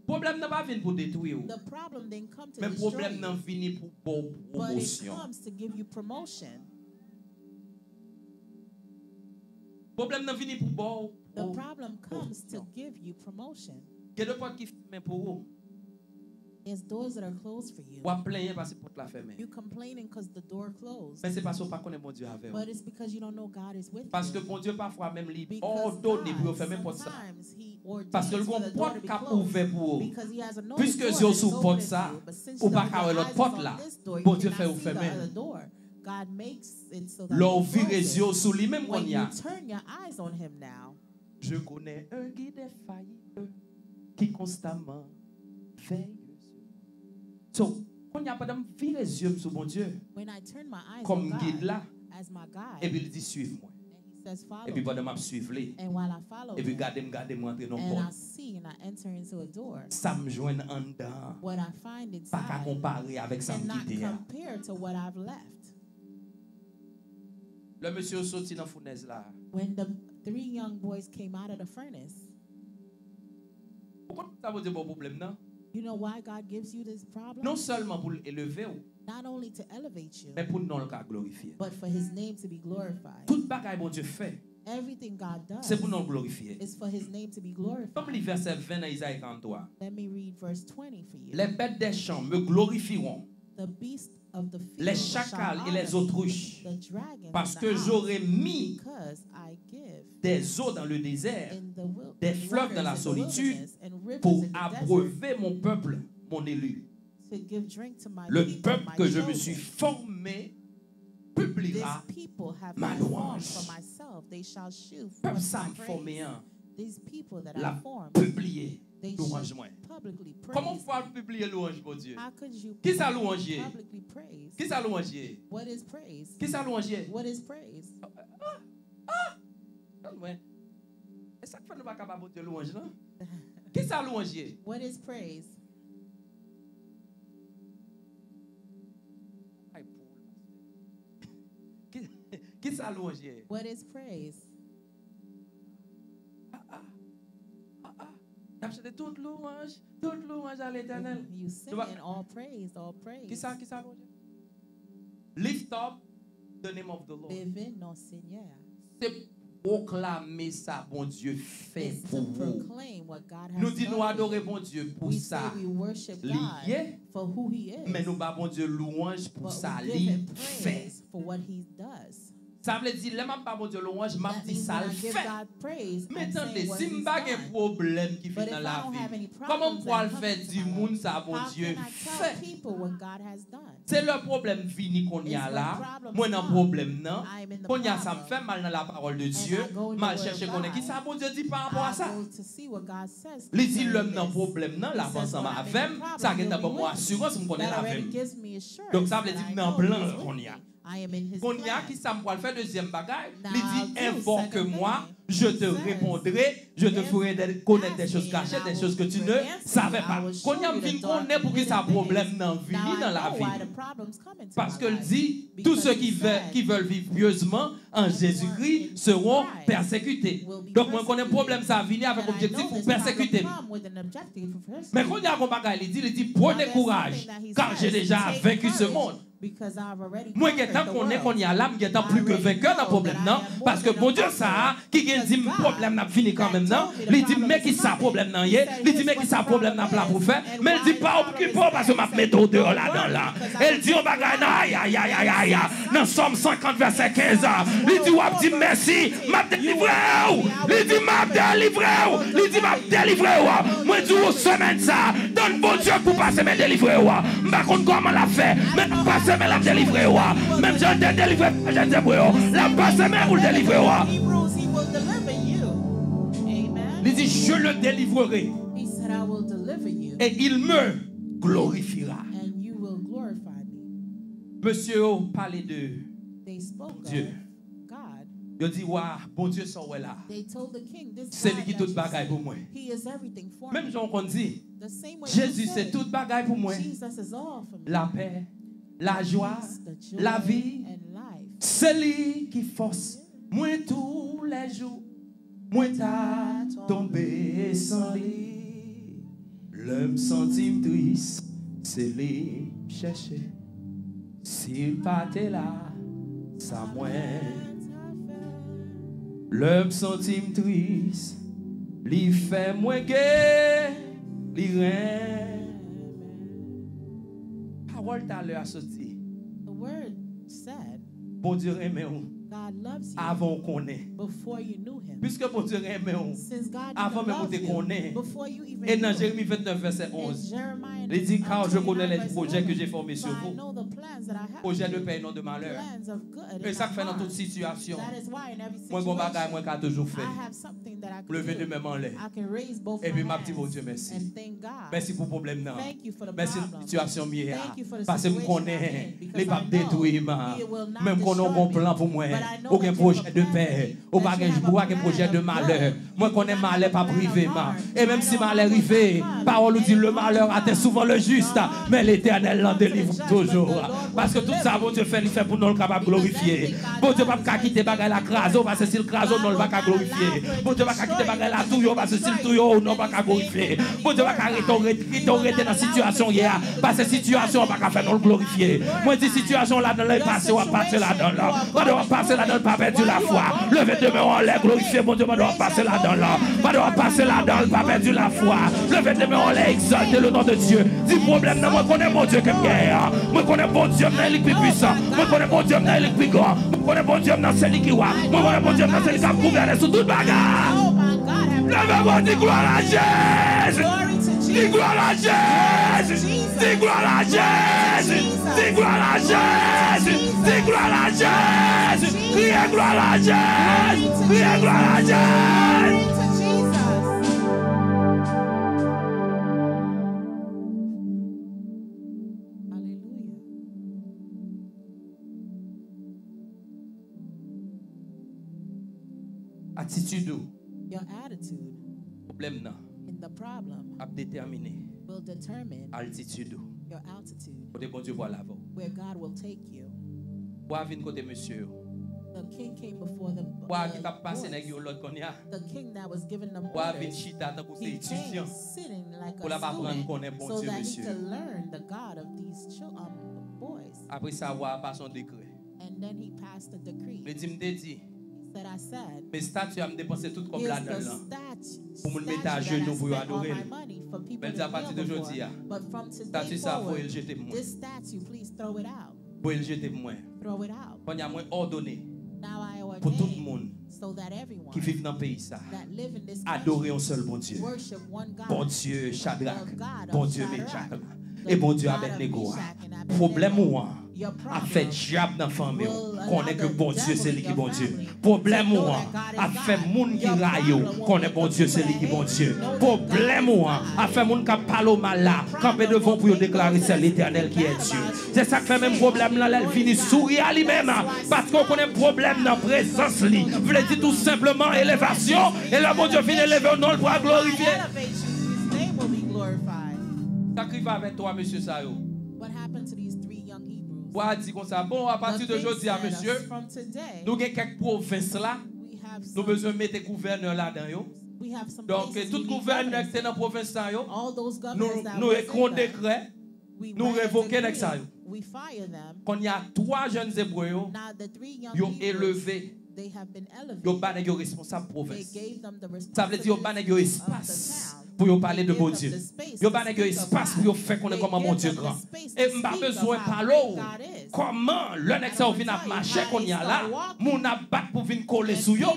Pwoblèm nan pa vin pou detwi w. The problem didn't come to Men destroy pwoblèm nan You, vini pou ba w but it pwomosyon. Comes to give you promotion. Pwoblèm nan vini pou ba w The problem comes to pwomosyon. Give you promotion. Gen de pòt ki fèmen pou ou. There's doors that are closed for you. W ap plenyen paske pòt la fèmen. You complaining because the door closed. Men se paske w pa konnen Bondye avè w. But it's because you don't know God is with Paske you. Bondye pafwa menm li Because òdone pou yo God, fèmen pòt sa. Sometimes He ordains Paske l for gon the door pòt to be k ap closed. Ouvè pou ou. Because He has another Piske door zye w that is sou pòt Open sa, to you. But since ou you pa know ka wè your lòt eyes is pòt On la, This door, you Bondye cannot fè yo See the fèmen other l. Door. God makes it so that Lè w He vire closes zye w it. sou li menm When kounye a. You turn your eyes on Him now. Je connais un guide infaillible qui constamment veille sur moi. So, kounye a pandan m vire zye m sou Bondye, When I turn my eyes kòm on gid God la, as my guide, epi l di, suiv mwen. And He says, "Follow Epi me." Pandan m ap suiv li, And while I follow epi Him, gade m, gade m rantre nan And I pòt. See and I enter into a door. Sa m jwenn anndan an What I find pa ka inside Konpare avèk sa m Cannot kite a. Compare to what I've left. Lè mesye yo soti nan founèz la, When the three young boys came out of the furnace, ou konn sa Bondye ba w pwoblèm nan? You know why God gives you this problem? Non sèlman pou l eleve w, Not only to elevate you, men pou non l ka glorifye. But for His name to be glorified. Tout bagay Bondye fè, Everything God does se pou non l glorifye. Is for His name to be glorified. Ban m li vèsè ven nan Izayi karant twa. Let me read verse twenty for you. Les bêtes des champs me glorifieront, The beast of the field les chacals et les shall honor autruches, me, the dragons and parce the que owls, j'aurai mis because I give des eaux dans le désert, in the wil- des in fleuves dans la waters in the solitude, wilderness and rivers pour in the desert abreuver mon peuple, mon élu. To give drink to my Le people, peuple my que je me suis chosen. Formé This publiera people have ma I formed louange. For myself, they shall shew Pèp forth sa my m fòme praise. An, These people that l I ap formed, pibliye they louanj should mwen. Publicly Kòman praise w ap me. Pibliye louanj Bondye? How could you Kisa louanj ye? Publicly praise? Kisa louanj ye? What is praise? Kisa louanj ye? What is praise? Ah, ah, ah, mwen. E sa k fè nou pa ka ba Bondye louanj lan? Kisa louanj ye? What is praise? Ay, pou l, pastè. Ki, kisa louanj ye? What is praise? Ah, ah. Ah, ah. N ap chante tout louanj, tout louanj a Letènèl. You singing all praise, all praise. Kisa, kisa louanj ye? Lift up the name of the Lord. Leve non Senyè a. Se pwoklame sa Bondye fè pou ou. Nou di nou adore Bondye pou sa li ye, men nou ba Bondye louanj pou sa li fè. Sa vle di, lè m ap ba Bondye louanj, m ap di sa l fè. Men tande, si m pa gen pwoblèm ki vin nan lavi m, kòman m pral fè di moun sa Bondye fè? Se lè pwoblèm vini kounye a la, mwen nan pwoblèm nan, kounye a sa m fè, m al nan lapawòl de Dye, m al chèche konnen kisa Bondye di pa rapò a sa. Li di lè m nan pwoblèm nan, l ap ansanm avè m, sa gentan ban m yon asirans m konnen l avè m. Donk sa vle di m nan plan l kounye a. Kounye a, ki sa m pral fè? Dezyèm bagay, li di, invoque-moi, je te répondrai, je te ferai connaître des choses cachées, des choses que tu ne savais pas. Kounye a, m vin konnen poukisa pwoblèm nan vini nan lavi nou. Paske l di, tous ceux qui veulent, qui veulent vivre pieusement en Jésus-Christ seront persécutés. Donk, mwen konnen pwoblèm sa a vini avèk objektif pou pèsekite m. Men kounye a, gon bagay li di, li di, prenez courage, car j'ai déjà vaincu ce monde. Mwen gentan konnen kounye a la, m gentan pli ke venkè nan pwoblèm nan, paske Bondye sa a ki gen di m pwoblèm nan ap vini kanmenm nan, li di m men ki sa pwoblèm nan ye, li di men ki sa pwoblèm nan ap la pou fè, men l di pa okipe w paske m ap mete w deyò ladan l la. E l di yon bagay nan, ayayayayaya, nan Sòm senkant vèsè kenz, li di w ap di m mèsi, m ap delivre w. Li di, "M ap delivre w." Li di, "M ap delivre w." Mwen di w, semèn sa a, tann Bondye pou pase men delivre w. M pa konn kòman l ap fè, men l ap pase men l ap delivre w. Menm jan l te delivre Jèn Zebwe yo, l ap pase men pou l delivre w. Li di, "Je le délivrerai et il me glorifiera." Mesye yo pale de Bondye. Yo di wa, Bondye sa w wè la, se li ki tout bagay pou mwen. Menm jan w konn di, Jezi se tout bagay pou mwen. Lapè, lajwa, lavi, se li ki fòs mwen toulèjou. Mwen ta tonbe san li. Lè m santi m tris, se li m chèche. Si l pa te la, sa mwen. Lè m santi m tris, li fè mwen gen, li renmen. Pawòl talè a sot di, Bondye renmen w avan w konnen. Piske Bondye renmen w avan menm ou te konnen. E nan Jeremi vennèf vèsè onz, li di, "Car je connais les projets que j'ai formés sur vous, projets de paix et non de malheur." E sa k fè nan tout sitiyasyon, mwen gon bagay mwen ka toujou fè. M leve de men m anlè. Epi m ap di Bondye mèsi. Mèsi pou pwoblèm nan. Mèsi pou sitiyasyon m ye a. Paske m konnen li p ap detwi m. Men m konnen w gon plan pou mwen. Ou gen pwojè de pè. Ou pa gen, ou pa gen pwojè de malè. Mwen konnen malè p ap rive m. E menm si malè rive, pawòl ou di, le malheur atteint souvent le juste, mais l'Éternel l'en délivre toujours. Paske tout sa Bondye fè, li fè pou non l kapab glorifye. Bondye p ap ka kite bagay la kraze w, paske si l kraze w, non l pa ka glorifye. Bondye pa ka kite bagay la touye w, paske si l touye w, non l pa ka glorifye. Bondye pa ka rete w ret-, kite w rete nan sitiyasyon w ye a, paske sitiyasyon an pa ka fè non l glorifye. Mwen di sitiyasyon w ladan l lan e pase, w ap pase ladan l lan. Pandan w ap pase ladan l, pa pèdi lafwa. Leve de men w anlè, glorifye Bondye pandan w ap pase ladan l lan. Pandan w ap pase ladan l, pa pèdi lafwa. Leve de men w anlè, egzalte le nom de Dieu. Di pwoblèm nan, mwen konnen Bondye ke m genyen an. Mwen konnen Bondye m nan e li k pi pwisan. Mwen konnen Bondye m nan e li k pi gran. Mwen konnen Bondye m nan se li ki wa. Mwen konnen Bondye m nan se li k ap gouvène sou tout bagay. Leve men w, di glwa a Jezi. Di glwa a Jezi. Di glwa a Jezi. Di glwa a Jezi. Di glwa a Jezi. Kriye glwa a Jezi. Kriye glwa a Jezi. Alelouya. Atitid ou, Your attitude pwoblèm nan in the problem ap detèmine will determine altitid ou. Your altitude, kote Bondye pral avè w. Where God will take you. Wa vin kote mesye yo. The king came before the, Wa ki t ap pase nèg yo lòd kounye a. The king that was giving them orders. Wa vin chita tankou se etidyan pou l ap aprann konnen Bondye mesye yo. Apre sa, wa a pase yon dekrè. And then he passed a decree. Li di, "M te di, men estati a, m depanse tout kòb ladan l lan pou moun mete ajenou pou yo adore l." Men l di, "Apati de jodi a, estati sa a, voye l jete pou mwen. Voye l jete pou mwen." Kounye a, mwen òdone pou tout moun ki viv nan peyi sa a adore yon sèl Bondye. Bondye Chadrak, Bondye Mechak la, e Bondye Abèdnego a. Pwoblèm ou an, ap fè dyab nan fanmi w konnen ke Bondye se li ki Bondye. Pwoblèm ou an ap fè moun ki rayi w konnen Bondye se li ki Bondye. Pwoblèm ou an ap fè moun k ap pale w mal la kanpe devan w pou yo deklare se Letènèl ki è Dye. Se sa k fè menm pwoblèm nan lè l vini souri a li menm, paske w konnen pwoblèm nan prezans li vle di tou senpleman elevasyon, e lè Bondye fin eleve w, non l pral glorifye. Sa k rive avèk twa mesye sa yo? What happened to these three young Hebrews? Wa a di konsa, bon, apati de jodi a, mesye, nou gen kèk pwovens la, nou bezwen mete gouvènè ladan yo. Donk, tout gouvènè ki te nan pwovens sa yo, nou, nou ekri yon dekrè, nou revoke nèg sa yo. Kounye a, twa jèn Ebre yo, yo eleve, yo ba nèg yo responsab pwovens. Sa vle di yo ba nèg yo espas pou yo pale de Bondye. Yo ba nèg yo espas pou yo fè konnen kòman Bondye gran. E m pa bezwen pale w kòman lè nèg sa yo vin ap mache kounye a la, moun ap bat pou vin kole sou yo.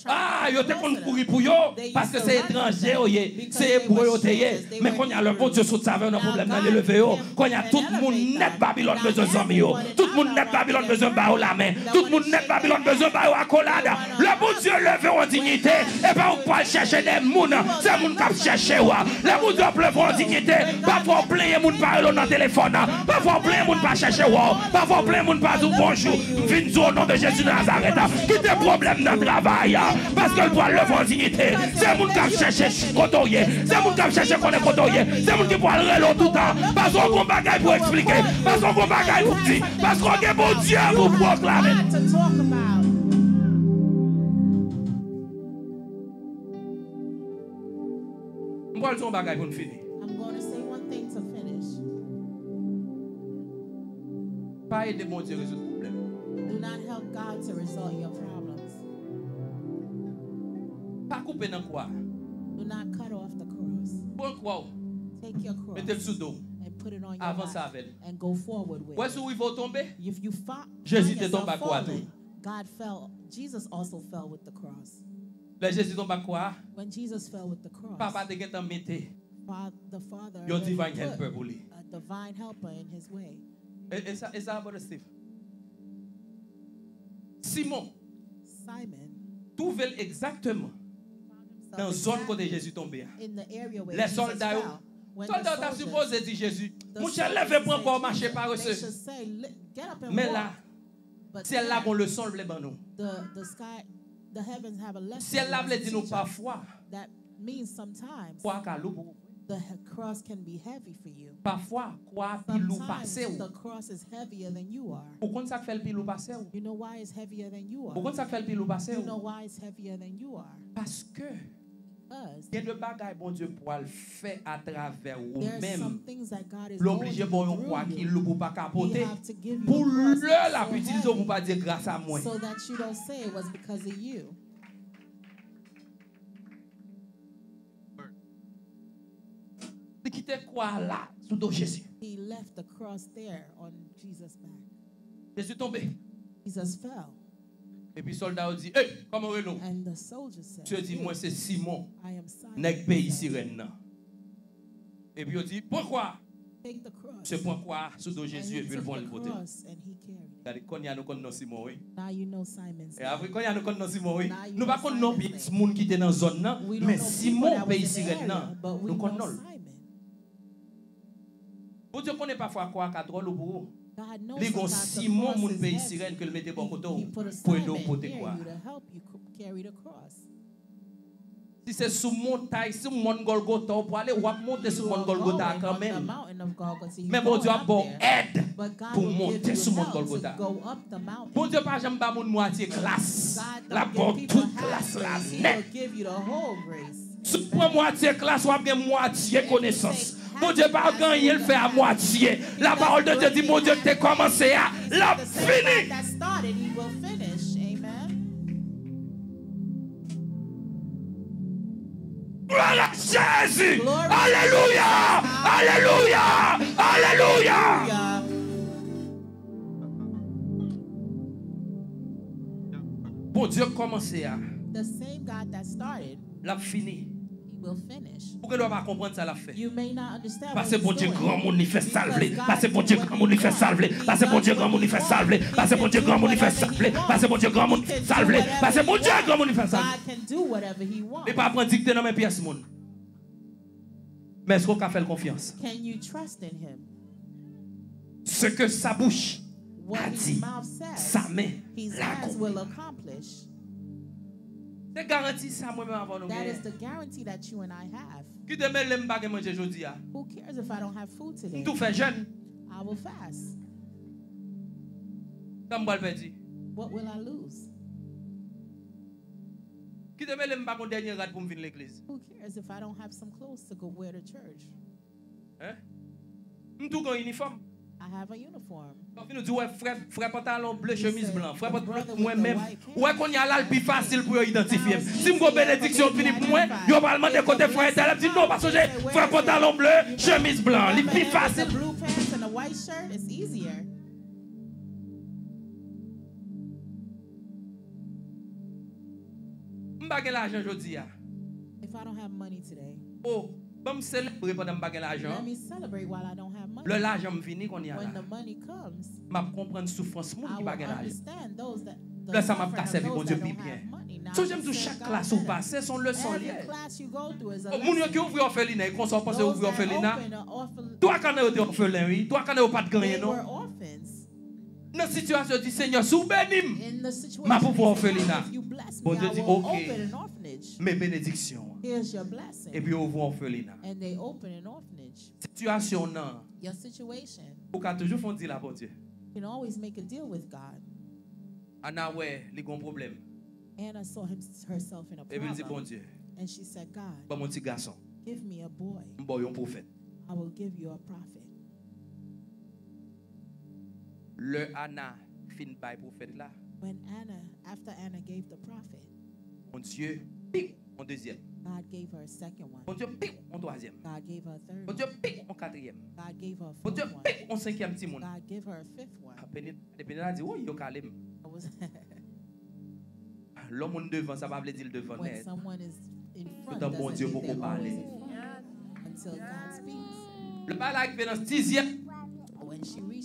Ah, yo te konn kouri pou yo, paske se etranje yo ye, se Ebre yo te ye. Men kounye a, lè Bondye sot save yo nan pwoblèm nan, li leve yo. Kounye a, tout moun nèt Babilòn bezwen zanmi yo. Tout moun nèt Babilòn bezwen ba yo lamen. Tout moun nèt Babilòn bezwen ba yo akolad. Lè Bondye leve w an diyite, e pa ou k pral chèche de moun, se moun k ap chèche w. Lè Bondye ap leve w an diyite, pafwa w plenyen moun pa rele w nan telefòn. Pafwa w plenyen moun pa chèche wè w. Pafwa w plenyen moun pa di w bonjou. M vin di w o non de Jezi de Nazarèt, kite pwoblèm nan travay, paske l pral leve w an diyite. Se moun k ap chèche kote w ye. Se moun k ap chèche konnen kote w ye. Se moun ki pral rele w toutan. Paske w gon bagay pou eksplike. Paske w gon bagay pou di. Paske w gen Bondye pou pwoklame. M pral di yon bagay pou n fini. I'm going to say one thing to finish. Pa ede Bondye rezoud pwoblèm. Do not help God to resolve your problems. Pa koupe nan kwa. Do not cut off the cross. Pran kwa w. Take your cross. Mete l sou do w. And put it on your back. Avanse avè l. And go forward with it. Wè si w rive w tonbe. If you fa- Jezi te tonbe ak kwa tou. God fell. Jesus also fell with the cross. Lè Jezi tonbe ak kwa a, When Jesus fell with the cross, Papa te gentan mete Fa- the Father yon divine helper pou li. A divine helper in his way. E, e sa, e sa, Brother Steve. Simon, Simon, twouve l egzakteman nan zòn kote Jezi tonbe a. In the area where Jesus fell. Lè sòlda yo, sòlda yo ta sipoze di Jezi, monchè, leve, pran kwa w, mache, parese. They should say, "Get up and walk." Men la, syèl la gon leson l vle ban nou. The, the sky, the heavens have a lesson. Syèl la vle di nou pafwa, that means sometimes kwa ka lou pou ou. The he- cross can be heavy for you. Pafwa, kwa a pi lou pase w. Sometimes the cross is heavier than you are. Ou konn sa k fè l pi lou pase w? You know why it's heavier than you are? Ou konn sa k fè l pi lou pase w? You know why it's heavier than you are? Paske Gen de bagay Bondye pral fè atravè ou menm. L oblije ba w yon kwa ki lou pou w pa ka pote. Pou lè l ap itilize w pou w pa di gras a mwen. Li kite kwa a la sou do Jezi. Jezi tonbe. Epi sòlda yo di, "Ey, kòman w rele w?" Misye di, "Mwen se Simon, nèg peyi Sirèn nan." Epi yo di, "Pran kwa a." Misye pran kwa a sou do Jezi epi l pran l pote. Gade, kounye a nou konn non Simon, wi. E apre, kounye a nou konn non Simon, wi. Nou pa konn non pyès moun ki te nan zòn nan, men Simon peyi Sirèn nan, nou konn non l. Bondye konnen pafwa kwa a ka twò lou pou ou. Li gon Simon, moun peyi Sirèn, ke l mete bò kote w pou ede w pote kwa a. Si se sou montay, sou mòn Gòlgota w pwale, w ap monte sou mòn Gòlgota a kanmenm. Men Bondye ap ba w èd pou w monte sou mòn Gòlgota. Bondye pa janm ba moun mwatye glas. L ap ba w tout glas la nèt. Si w pran mwatye glas, w ap gen mwatye konesans. Bondye pa gen anyen l fè a mwatye. Lapawòl de Dye di Bondye ki te kòmanse a, l ap fini. Glwa a Jezi! Alelouya! Alelouya! Alelouya! Bondye k kòmanse a, l ap fini. Ou gen dwa pa konprann sa l ap fè. Pase Bondye granmoun, li fè sa l vle. Pase Bondye granmoun, li fè sa l vle. Pase Bondye granmoun, li fè sa l vle. Pase Bondye granmoun, li fè sa l vle. Pase Bondye granmoun, li fè sa l vle. Pase Bondye granmoun, li fè sa l vle. Li pa pran dikte nan men pyès moun. Men èske w ka fè l konfyans? Ce que sa bouche a dit, sa men la akonpli. Se garanti sa mwen menm avè w nou genyen. Ki demen lè m pa gen manje jodi a? M tou fè jèn. Sa m pral pèdi? Ki demen lè m pa gen dènye rad pou m vin legliz? Hein? M tou gen inifòm. Sa fini di, wè, frè, frè pantalon ble, chemiz blan. Frè pantalon, mwen menm. Ou wè kounye a la, l pi fasil pou yo idantifye m. Si m gon benediksyon k vini pou mwen, yo pral mande kote frè entèl, m di non, pa sonje, frè pantalon ble, chemiz blan. Li pi fasil. M pa gen lajan jodi a. Oh, ban m selebre pandan m pa gen lajan. Lè lajan m vini kounye a la, m ap konprann soufrans moun ki pa gen lajan. Lè sa m ap ka sèvi Bondye pi byen. Sonje m di w, chak klas ou pase, se yon leson li ye. Oh, moun yo ki ouvri òfelina, e konsa w panse yo ouvri òfelina? Twa ka nan yo te òfelen, wi. Twa ka nan yo pa t gen anyen, non. Nan sitiyasyon, di, Senyè, si w beni m, m ap ouvri òfelina. Bondye di, oke, men benediksyon an. Epi yo ouvri òfelina. Sitiyasyon w nan, ou ka toujou fè yon dil a Bondye. Ana wè li gon pwoblèm. Epi l di, Bondye, ban m yon ti gason. M ba w yon pwofèt. Lè Ana fin bay pwofèt la, Bondye pik yon dezyèm. Bondye pik yon twazyèm. Bondye pik yon katriyèm. Bondye pik yon senkyèm timoun. Depi la di, woy, yo kale m. Lè yon moun devan, sa pa vle di l devan nèt. Toutan Bondye poko pale. Lè bagay la rive nan sizyèm,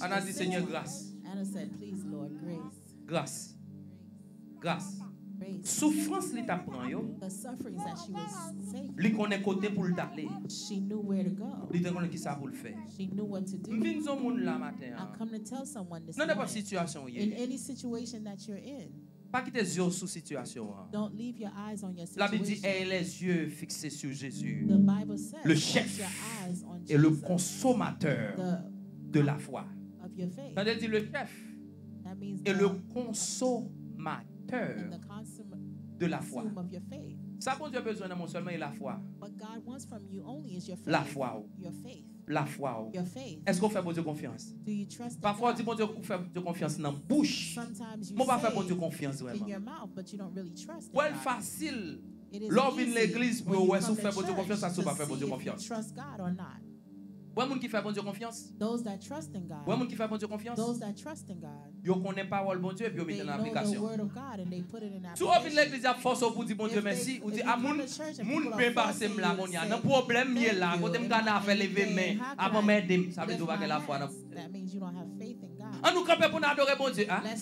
Ana di, Senyè, gras. Gras. Gras. Soufrans li t ap pran yo, li konnen kote pou l t ale. Li te konnen kisa pou l fè. M vin di yon moun la maten an, nan nenpòt sitiyasyon w ye, pa kite zye w sou sitiyasyon an. Labib di, ayez les yeux fixés sur Jésus, le chef et le consommateur de la foi. Tande, di, le chef et le consommateur de la foi. Sa Bondye bezwen nan mwen sèlman e lafwa. Lafwa w. Lafwa w. Èske w fè Bondye konfyans? Pafwa w di Bondye, ou fè Bondye konfyans nan bouch, men w pa fè Bondye konfyans vrèman. Wè l fasil lè w vin legliz pou yo wè si w fè Bondye konfyans ak si w pa fè Bondye konfyans. Wè moun ki fè Bondye konfyans. Wè moun ki fè Bondye konfyans. Yo konnen pawòl Bondye epi yo mete l nan aplikasyon. Si w vin legliz, y ap fòse w pou di Bondye mèsi, ou di, a, moun, moun byen pase m la kounye a. Nan pwoblèm m ye la, kote m ka nan afè leve men, aprann m ede m. Sa vle di w pa gen lafwa nan Bondye. An nou kanpe pou n adore Bondye, a. N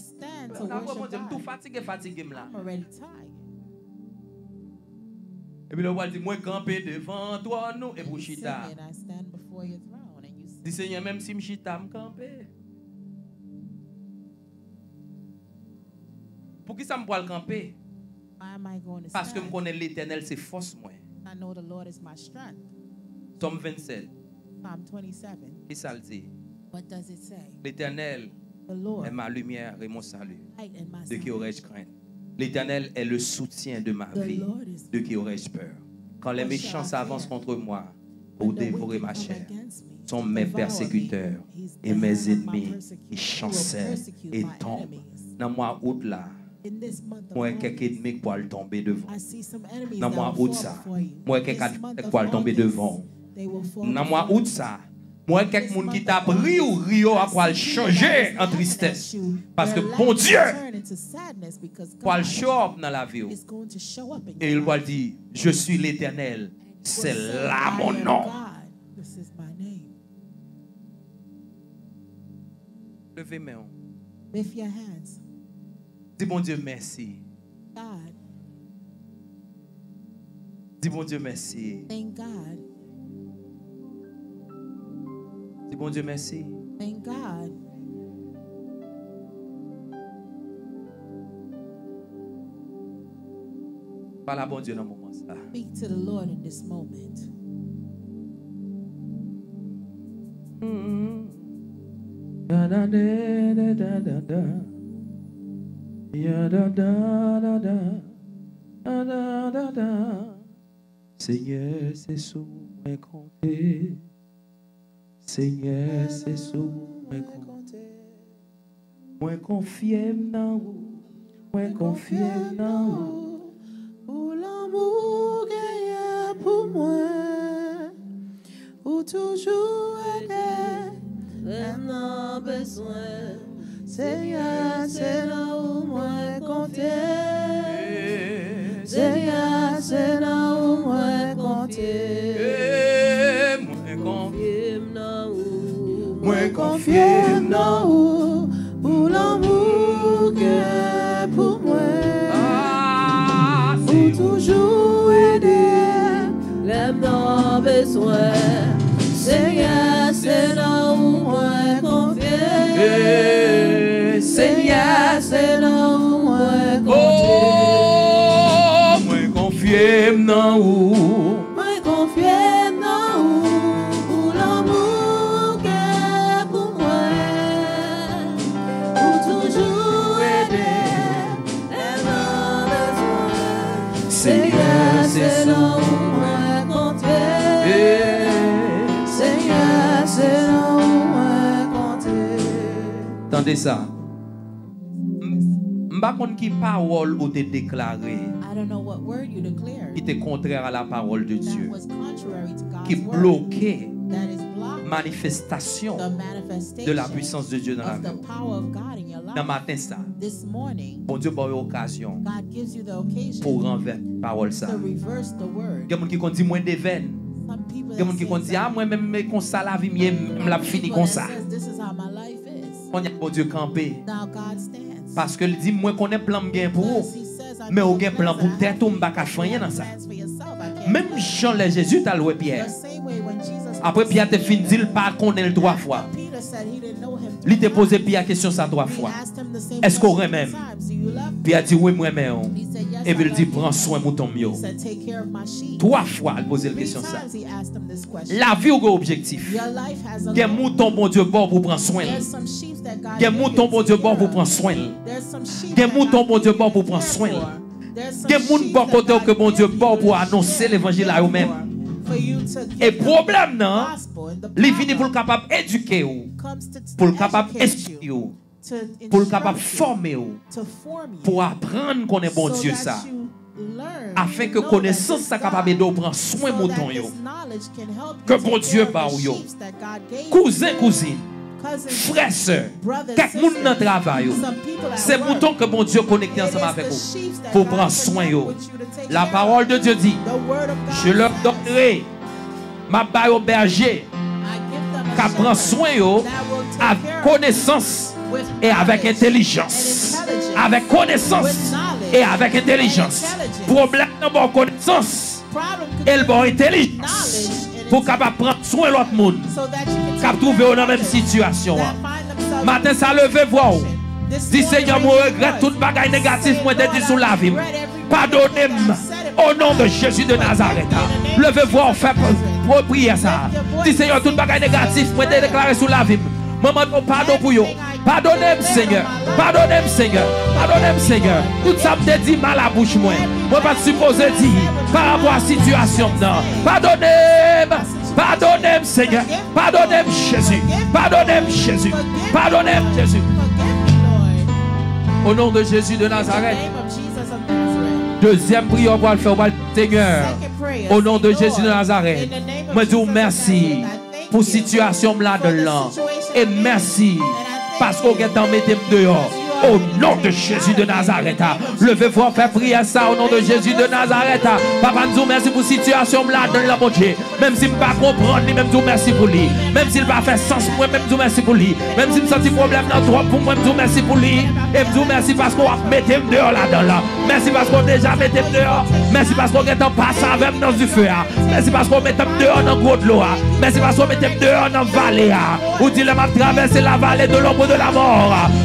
adore Bondye, m tou fatige, fatige m la. Epi lè w pral di, mwen kanpe devan twòn ou, epi w chita. Di, Senyè, menm si m chita, m kanpe. Poukisa m pral kanpe? Paske m konnen Letènèl se fòs mwen. Sòm vennsèt, kisa l di? L'Éternel est ma lumière et mon salut. De qui aurais-je crainte? L'Éternel est le soutien de ma vie. De qui aurais-je peur? Quand les méchants s'avancent contre moi pour dévorer ma chair, sont mes persécuteurs et mes ennemis qui chancellent et tombent. Nan mwa out la, mwen wè kèk ènmi k pral tonbe devan w. Nan mwa out sa, mwen wè kèk advèsè k pral tonbe devan w. Nan mwa out sa, mwen wè kèk moun ki t ap ri w, ri yo a pral chanje an tristès. Paske Bondye pral show up nan lavi w. E l pral di, Je suis l'Éternel. C'est là mon nom. God, this is my name. Leve men w. Lift your hands. Di Bondye mèsi. God. Di Bondye mèsi. Thank God. Di Bondye mèsi. Thank God. Pale a Bondye nan moman sa. Speak to the Lord in this moment. Senyè, se sou ou mwen konte. Senyè, se sou ou mwen konte. Mwen konfye m nan ou. Mwen konfye m nan ou. Pou lanmou w genyen pou mwen. Ou toujou ede lè m nan bezwen. Senyè, se nan ou mwen konte. Senyè, se nan ou mwen konte. Mwen konfye m nan ou. Mwen konfye m nan ou. Pou lanmou w gen pou mwen. Ou toujou ede lè m nan bezwen. Senyè, se nan ou mwen konfye. Senyè, se nan ou mwen konfye. Mwen konfye m nan ou. Mwen konfye m nan ou. Pou lanmou w gen pou mwen. Ou toujou ede lè m nan bezwen. Senyè, se nan ou mwen konte. Senyè, se nan ou mwen konte. Tande sa. M, m pa konn ki pawòl ou te deklare ki te kontrè a la parole de Dieu, ki bloke manifestasyon de la puissance de Dieu dans la vie. Nan maten sa, Bondye ba w okazyon pou w ranvèse pawòl sa. Gen moun ki konn di, "Mwen devèn." Gen moun ki konn di, "A, mwen menm, men konsa lavi m ye, m ap fini konsa." Kounye a Bondye kanpe. Paske l di, "Mwen konnen plan m gen pou ou, men ou gen plan pou tèt ou, m pa ka fè anyen nan sa." Menm jan lè Jezi t al wè Pyè, apre Pyè te fin di l pa konnen l twa fwa, li te poze Pyè kesyon sa twa fwa, "Èske w renmen m?" Pyè di, "Wi, m renmen w." Epi l di, "Pran swen mouton m yo." Twa fwa l poze l kesyon sa. Lavi w gen objektif. Gen mouton Bondye ba w pou pran swen l. Gen mouton Bondye ba w pou pran swen l. Gen mouton Bondye ba w pou pran swen l. Gen moun bò kote w ke Bondye ba w pou anonse levanjil a yo menm. E pwoblèm nan, li vini pou l kapab edike w, pou l kapab enstriye w, pou l kapab fòme w, pou w aprann konnen Bondye sa, afen ke konesans sa kapab ede w pran swen mouton yo ke Bondye ba w yo. Kouzen, kouzin, frè, sè, kèk moun nan travay ou, se mouton ke Bondye konekte ansanm avèk ou pou w pran swen yo. La parole de Dieu dit, "Je leur donnerai," m ap ba yo bèje k ap pran swen yo avèk konesans e avèk entèlijans. Avèk konesans e avèk entèlijans. Pwoblèm nan ba w konesans e l ba w entèlijans pou w kapab pran swen lòt moun k ap twouve yo nan menm sitiyasyon an. Maten sa, leve vwa w. Di, "Senyè, mwen regrèt tout bagay negatif mwen te di sou lavi m. Padone m, o non de Jezi de Nazarèt." Leve vwa w, fè p-, p-, priyè sa. Di, "Senyè, tout bagay negatif mwen te deklare sou lavi m, mwen mande w padon pou yo. Padone m, Senyè. Padone m, Senyè. Padone m, Senyè. Tout sa m te di mal a bouch mwen, mwen pa t sipoze di pa rapò a sitiyasyon m nan. Padone m. Padone m, Senyè. Padone m, Jezi. Padone m, Jezi. Padone m, Jezi." O non de Jezi de Nazarèt. Dezyèm priyè w pral fè, w pral di, "Senyè, o non de Jezi de Nazarèt, mwen di w mèsi pou sitiyasyon m ladan l lan. E mèsi paske w gentan mete m deyò. O non de Jezi de Nazarèt, leve vwa w fè priyè sa o non de Jezi de Nazarèt. Papa, m di w mèsi pou sitiyasyon m ladan l la, Bondye. Menm si m pa konprann li, men m di w mèsi pou li. Menm si l pa fè sans pou mwen, men m di w mèsi pou li. Menm si m santi pwoblèm nan twòp pou mwen, m di w mèsi pou li. E m di w mèsi paske w ap mete m deyò ladan l. Mèsi paske w deja mete m deyò. Mèsi paske w gentan pase avè m nan dife a. Mèsi paske w mete m deyò nan gwo dlo a. Mèsi paske w mete m deyò nan vale a. Ou di, lè m ap travèse la vale de lonb de la mò,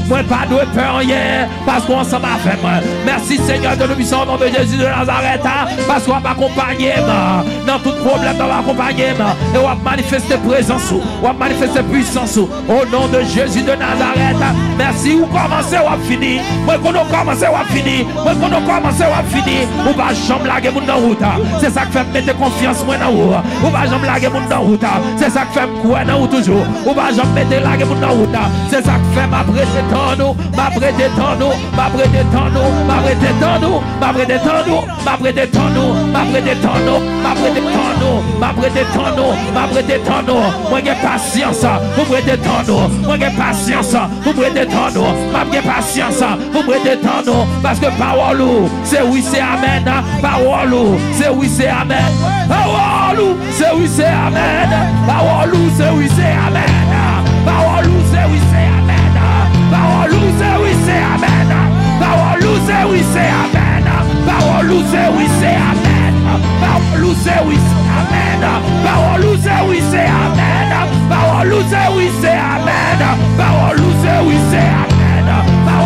mwen pa dwe pè anyen, paske w ansanm avè m. Mèsi, Senyè Dye Toupisan, o non de Jezi de Nazarèt, paske w ap akonpanye m nan tout pwoblèm, w ap akonpanye m, e w ap manifeste prezans ou, w ap manifeste pwisans ou, o non de Jezi de Nazarèt. Mèsi, ou kòmanse, w ap fini. Mwen konnen w kòmanse, w ap fini. Mwen konnen w kòmanse, w ap fini. Ou pa janm lage moun nan wout. Se sa k fè m mete konfyans mwen nan ou. Ou pa janm lage moun nan wout. Se sa k fè m kwè nan ou toujou. Ou pa janm mete lage moun nan wout. Se sa k fè m ap rete tann ou, m ap rete tann ou, m ap rete tann ou, m ap rete tann ou, m ap rete tann ou, m ap rete tann ou, m ap rete tann ou, m ap rete tann ou, m ap rete tann ou, m ap rete tann ou. Mwen gen pasyans pou m rete tann ou. Mwen gen pasyans pou m rete tann ou. M ap gen pasyans pou m rete tann ou. Paske pawòl ou se wi, se amèn. Pawòl ou se wi, se amèn. Pawòl ou se wi, se amèn. Pawòl ou se wi, se amèn. Pawòl ou se wi, se amèn. Pawòl ou se wi, se amèn. Pawòl ou se wi, se amèn. Pawòl ou se wi, se amèn. Pawòl ou se wi, se amèn. Pawòl ou se wi, se amèn. Pawòl ou se wi, se amèn. Pawòl ou se wi, se amèn.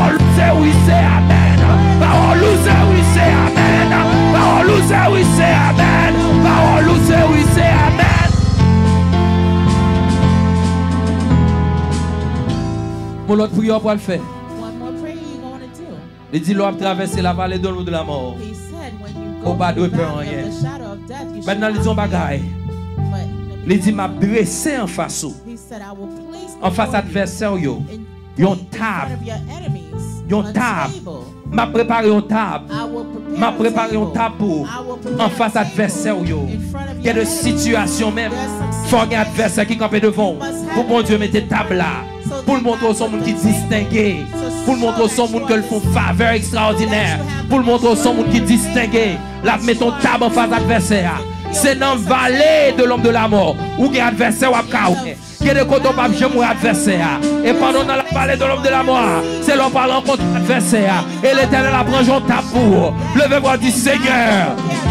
Pawòl ou se wi, se amèn. Pawòl ou se wi, se amèn. Pawòl ou se wi, se amèn. Pawòl ou se wi, se amèn. Yon lòt priyè w pral fè. One more prayer you're going to do. Li di, lè w ap travèse la vale de l'ombre de la mort, He said, when you ou go pa through dwe the pè valley anyen. Of the shadow of death, you should Mentnan, li di yon not fear. Bagay. But Li di, m ap drese anfas ou, He said, I will place anfas before you advèsè w yo, in, yon in tab. Front of your enemies, yon a tab. Table. M ap prepare yon tab. I will prepare M ap prepare yon a table. Tab pou ou. I will prepare anfas a table advèsè w yo. In front of your enemies. Gen de sitiyasyon menm, there are some fò gen advèsè ki kanpe devan w. Situations you must have pou Bondye mete tab la. So pou l montre w se yon moun ki distenge, pou l montre w se yon moun ke l fè yon favè ekstraòdinè, pou l montre w se yon moun ki distenge, l ap mete yon tab anfas advèsè a. Se nan vale de l'ombre de la mort ou gen advèsè w ap ka wè. Gen de kote w p ap janm wè advèsè a. E pandan w nan la vale de l'ombre de la mort a, se lè w pral rankontre advèsè a. E Letènèl ap ranje yon tab pou ou. Leve vwa w di, Senyè,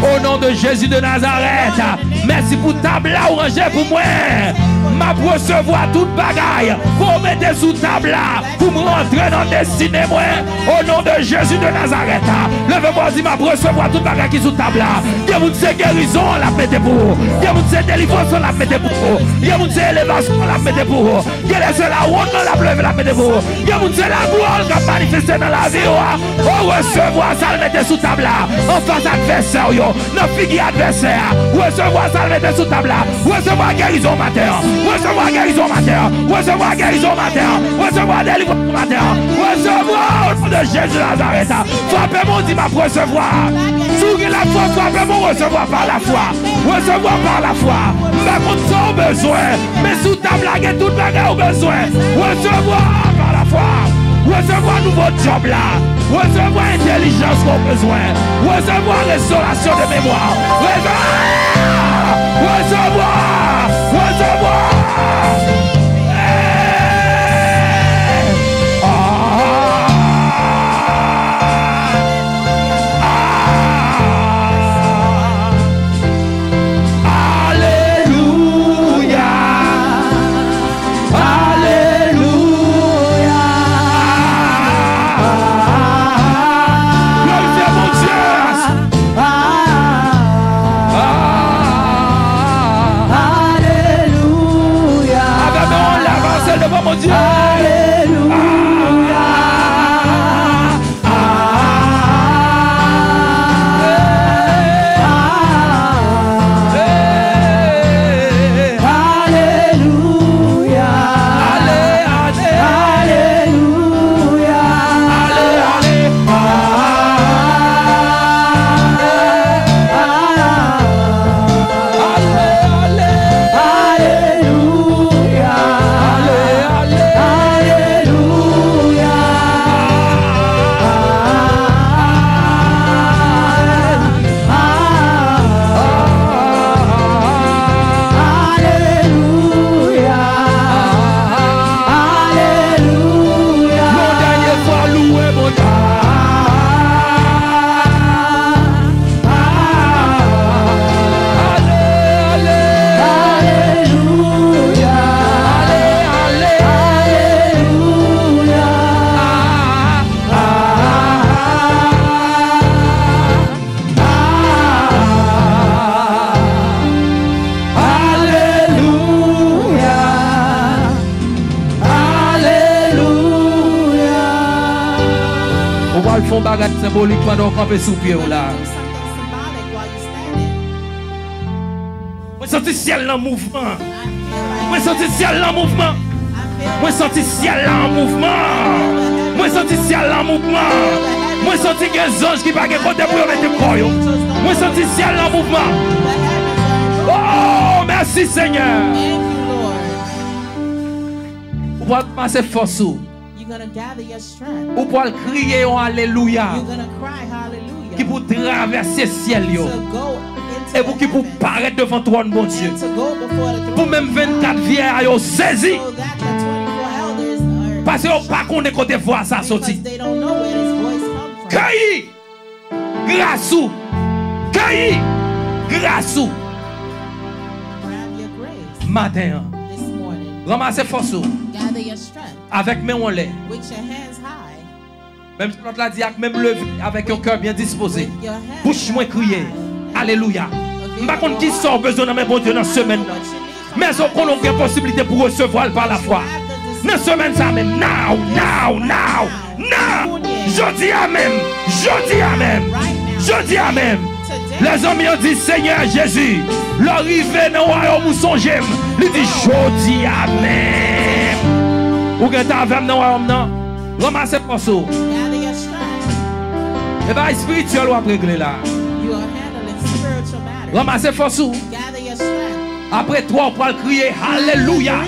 o non de Jezi de Nazarèt, mèsi pou tab la ou ranje pou mwen. M ap resevwa tout bagay ke w mete sou tab la pou m rantre nan destine mwen. O non de Jezi de Nazarèt, leve vwa w di, m ap resevwa tout bagay ki sou tab la. Gen moun se gerizon an l ap mete pou ou. Gen moun se delivrans an l ap mete pou ou. Gen moun se elevasyon an l ap mete pou ou. Gen lè se lawont nan l ap leve l ap mete pou ou. Gen moun se laglwa l k ap manifeste nan lavi w a. O, resevwa sa l mete sou tab la anfas advèsè w yo, nan figi advèsè a. Resevwa sa l mete sou tab la. Resevwa gerizon maten an. Resevwa gerizon maten an. Resevwa gerizon maten an. Resevwa delivrans maten an. Resevwa o non de Jezi Nazarèt. Frape mwen, di, m ap resevwa. Si w gen lafwa, frape mwen, resevwa pa lafwa. Resevwa pa lafwa. M pa konn sa w bezwen, men sou tab la gen tout bagay ou bezwen. Resevwa pa lafwa. Resevwa nouvo djòb la. Resevwa entèlijans ke w bezwen. Resevwa restorasyon de memwa. Resevwa! Resevwa! Resevwa! Alelouya! Alelouya! Glorifye Bondye! Fè yon bagay senbolik pandan w kanpe sou pye w la. Do something symbolic while you're standing. Mwen santi syèl lan mouvman. Mwen santi syèl lan mouvman. Mwen santi syèl lan mouvman. Mwen santi syèl lan mouvman. Mwen santi gen zanj ki pa gen kote pou yo mete kò yo. Mwen santi syèl lan mouvman. Oh, mèsi Senyè. Ou pral pase fòs ou. Ou pral kriye yon alelouya ki pou travèse syèl yo e pou ki pou parèt devan twòn Bondye. Pou menm vennkat vyè a yo sezi, paske yo pa konnen kote vwa sa soti. Keyi gras ou, keyi gras ou. Maten an, ranmase fòs ou avèk men w anlè. Menm jan lòt la di, ak menm leve, avèk yon kè byen dispoze. Bouch mwen kriye. Alelouya. M pa konn ki sa w bezwen nan men Bondye nan semèn nan. Men w konnen w gen posiblite pou resevwa l pa lafwa. Nan semèn sa menm. Now, now, now, now. Jodi a menm. Jodi a menm. Jodi a menm. Lèzanmi yo di, Senyè Jezi, lè w rive nan wayòm ou sonje m. Li di, jodi a menm. Ou gentan avè m nan wayòm nan? Ranmase fòs ou. E bagay espirityèl w ap regle la. Ranmase fòs ou. Apre twa, w pral kriye alelouya.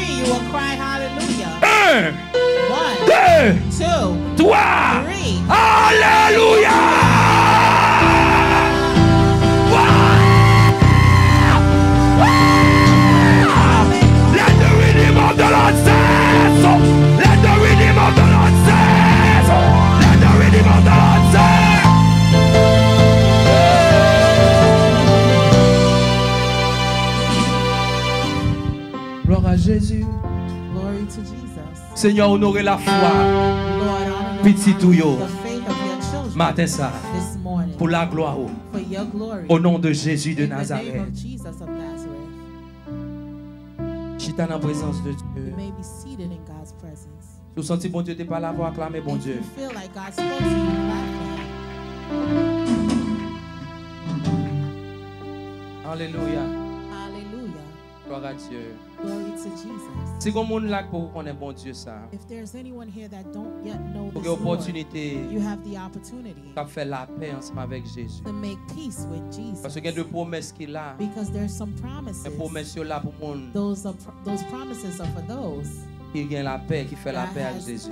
En, de, twa. Alelouya! Let the redeemer of the Lord say so. Let the redeemer of the Lord say so. Let the redeemer of the Lord say. Gloire à Jésus. Glory to Jesus. Senyè, onore lafwa pitit ou yo maten sa pou laglwa ou. O non de Jezi de Nazarèt. Chita nan prezans de Dye. Si w santi Bondye te pale avè w, aklame Bondye. Alelouya. Gloire à Dieu. Si gon moun la k poko konnen Bondye sa, ou gen opòtinite k ap fè lapè ansanm avèk Jezi. Paske gen de pwomès ki la. Men pwomès yo la pou moun ki gen lapè, ki fè lapè ak Jezi.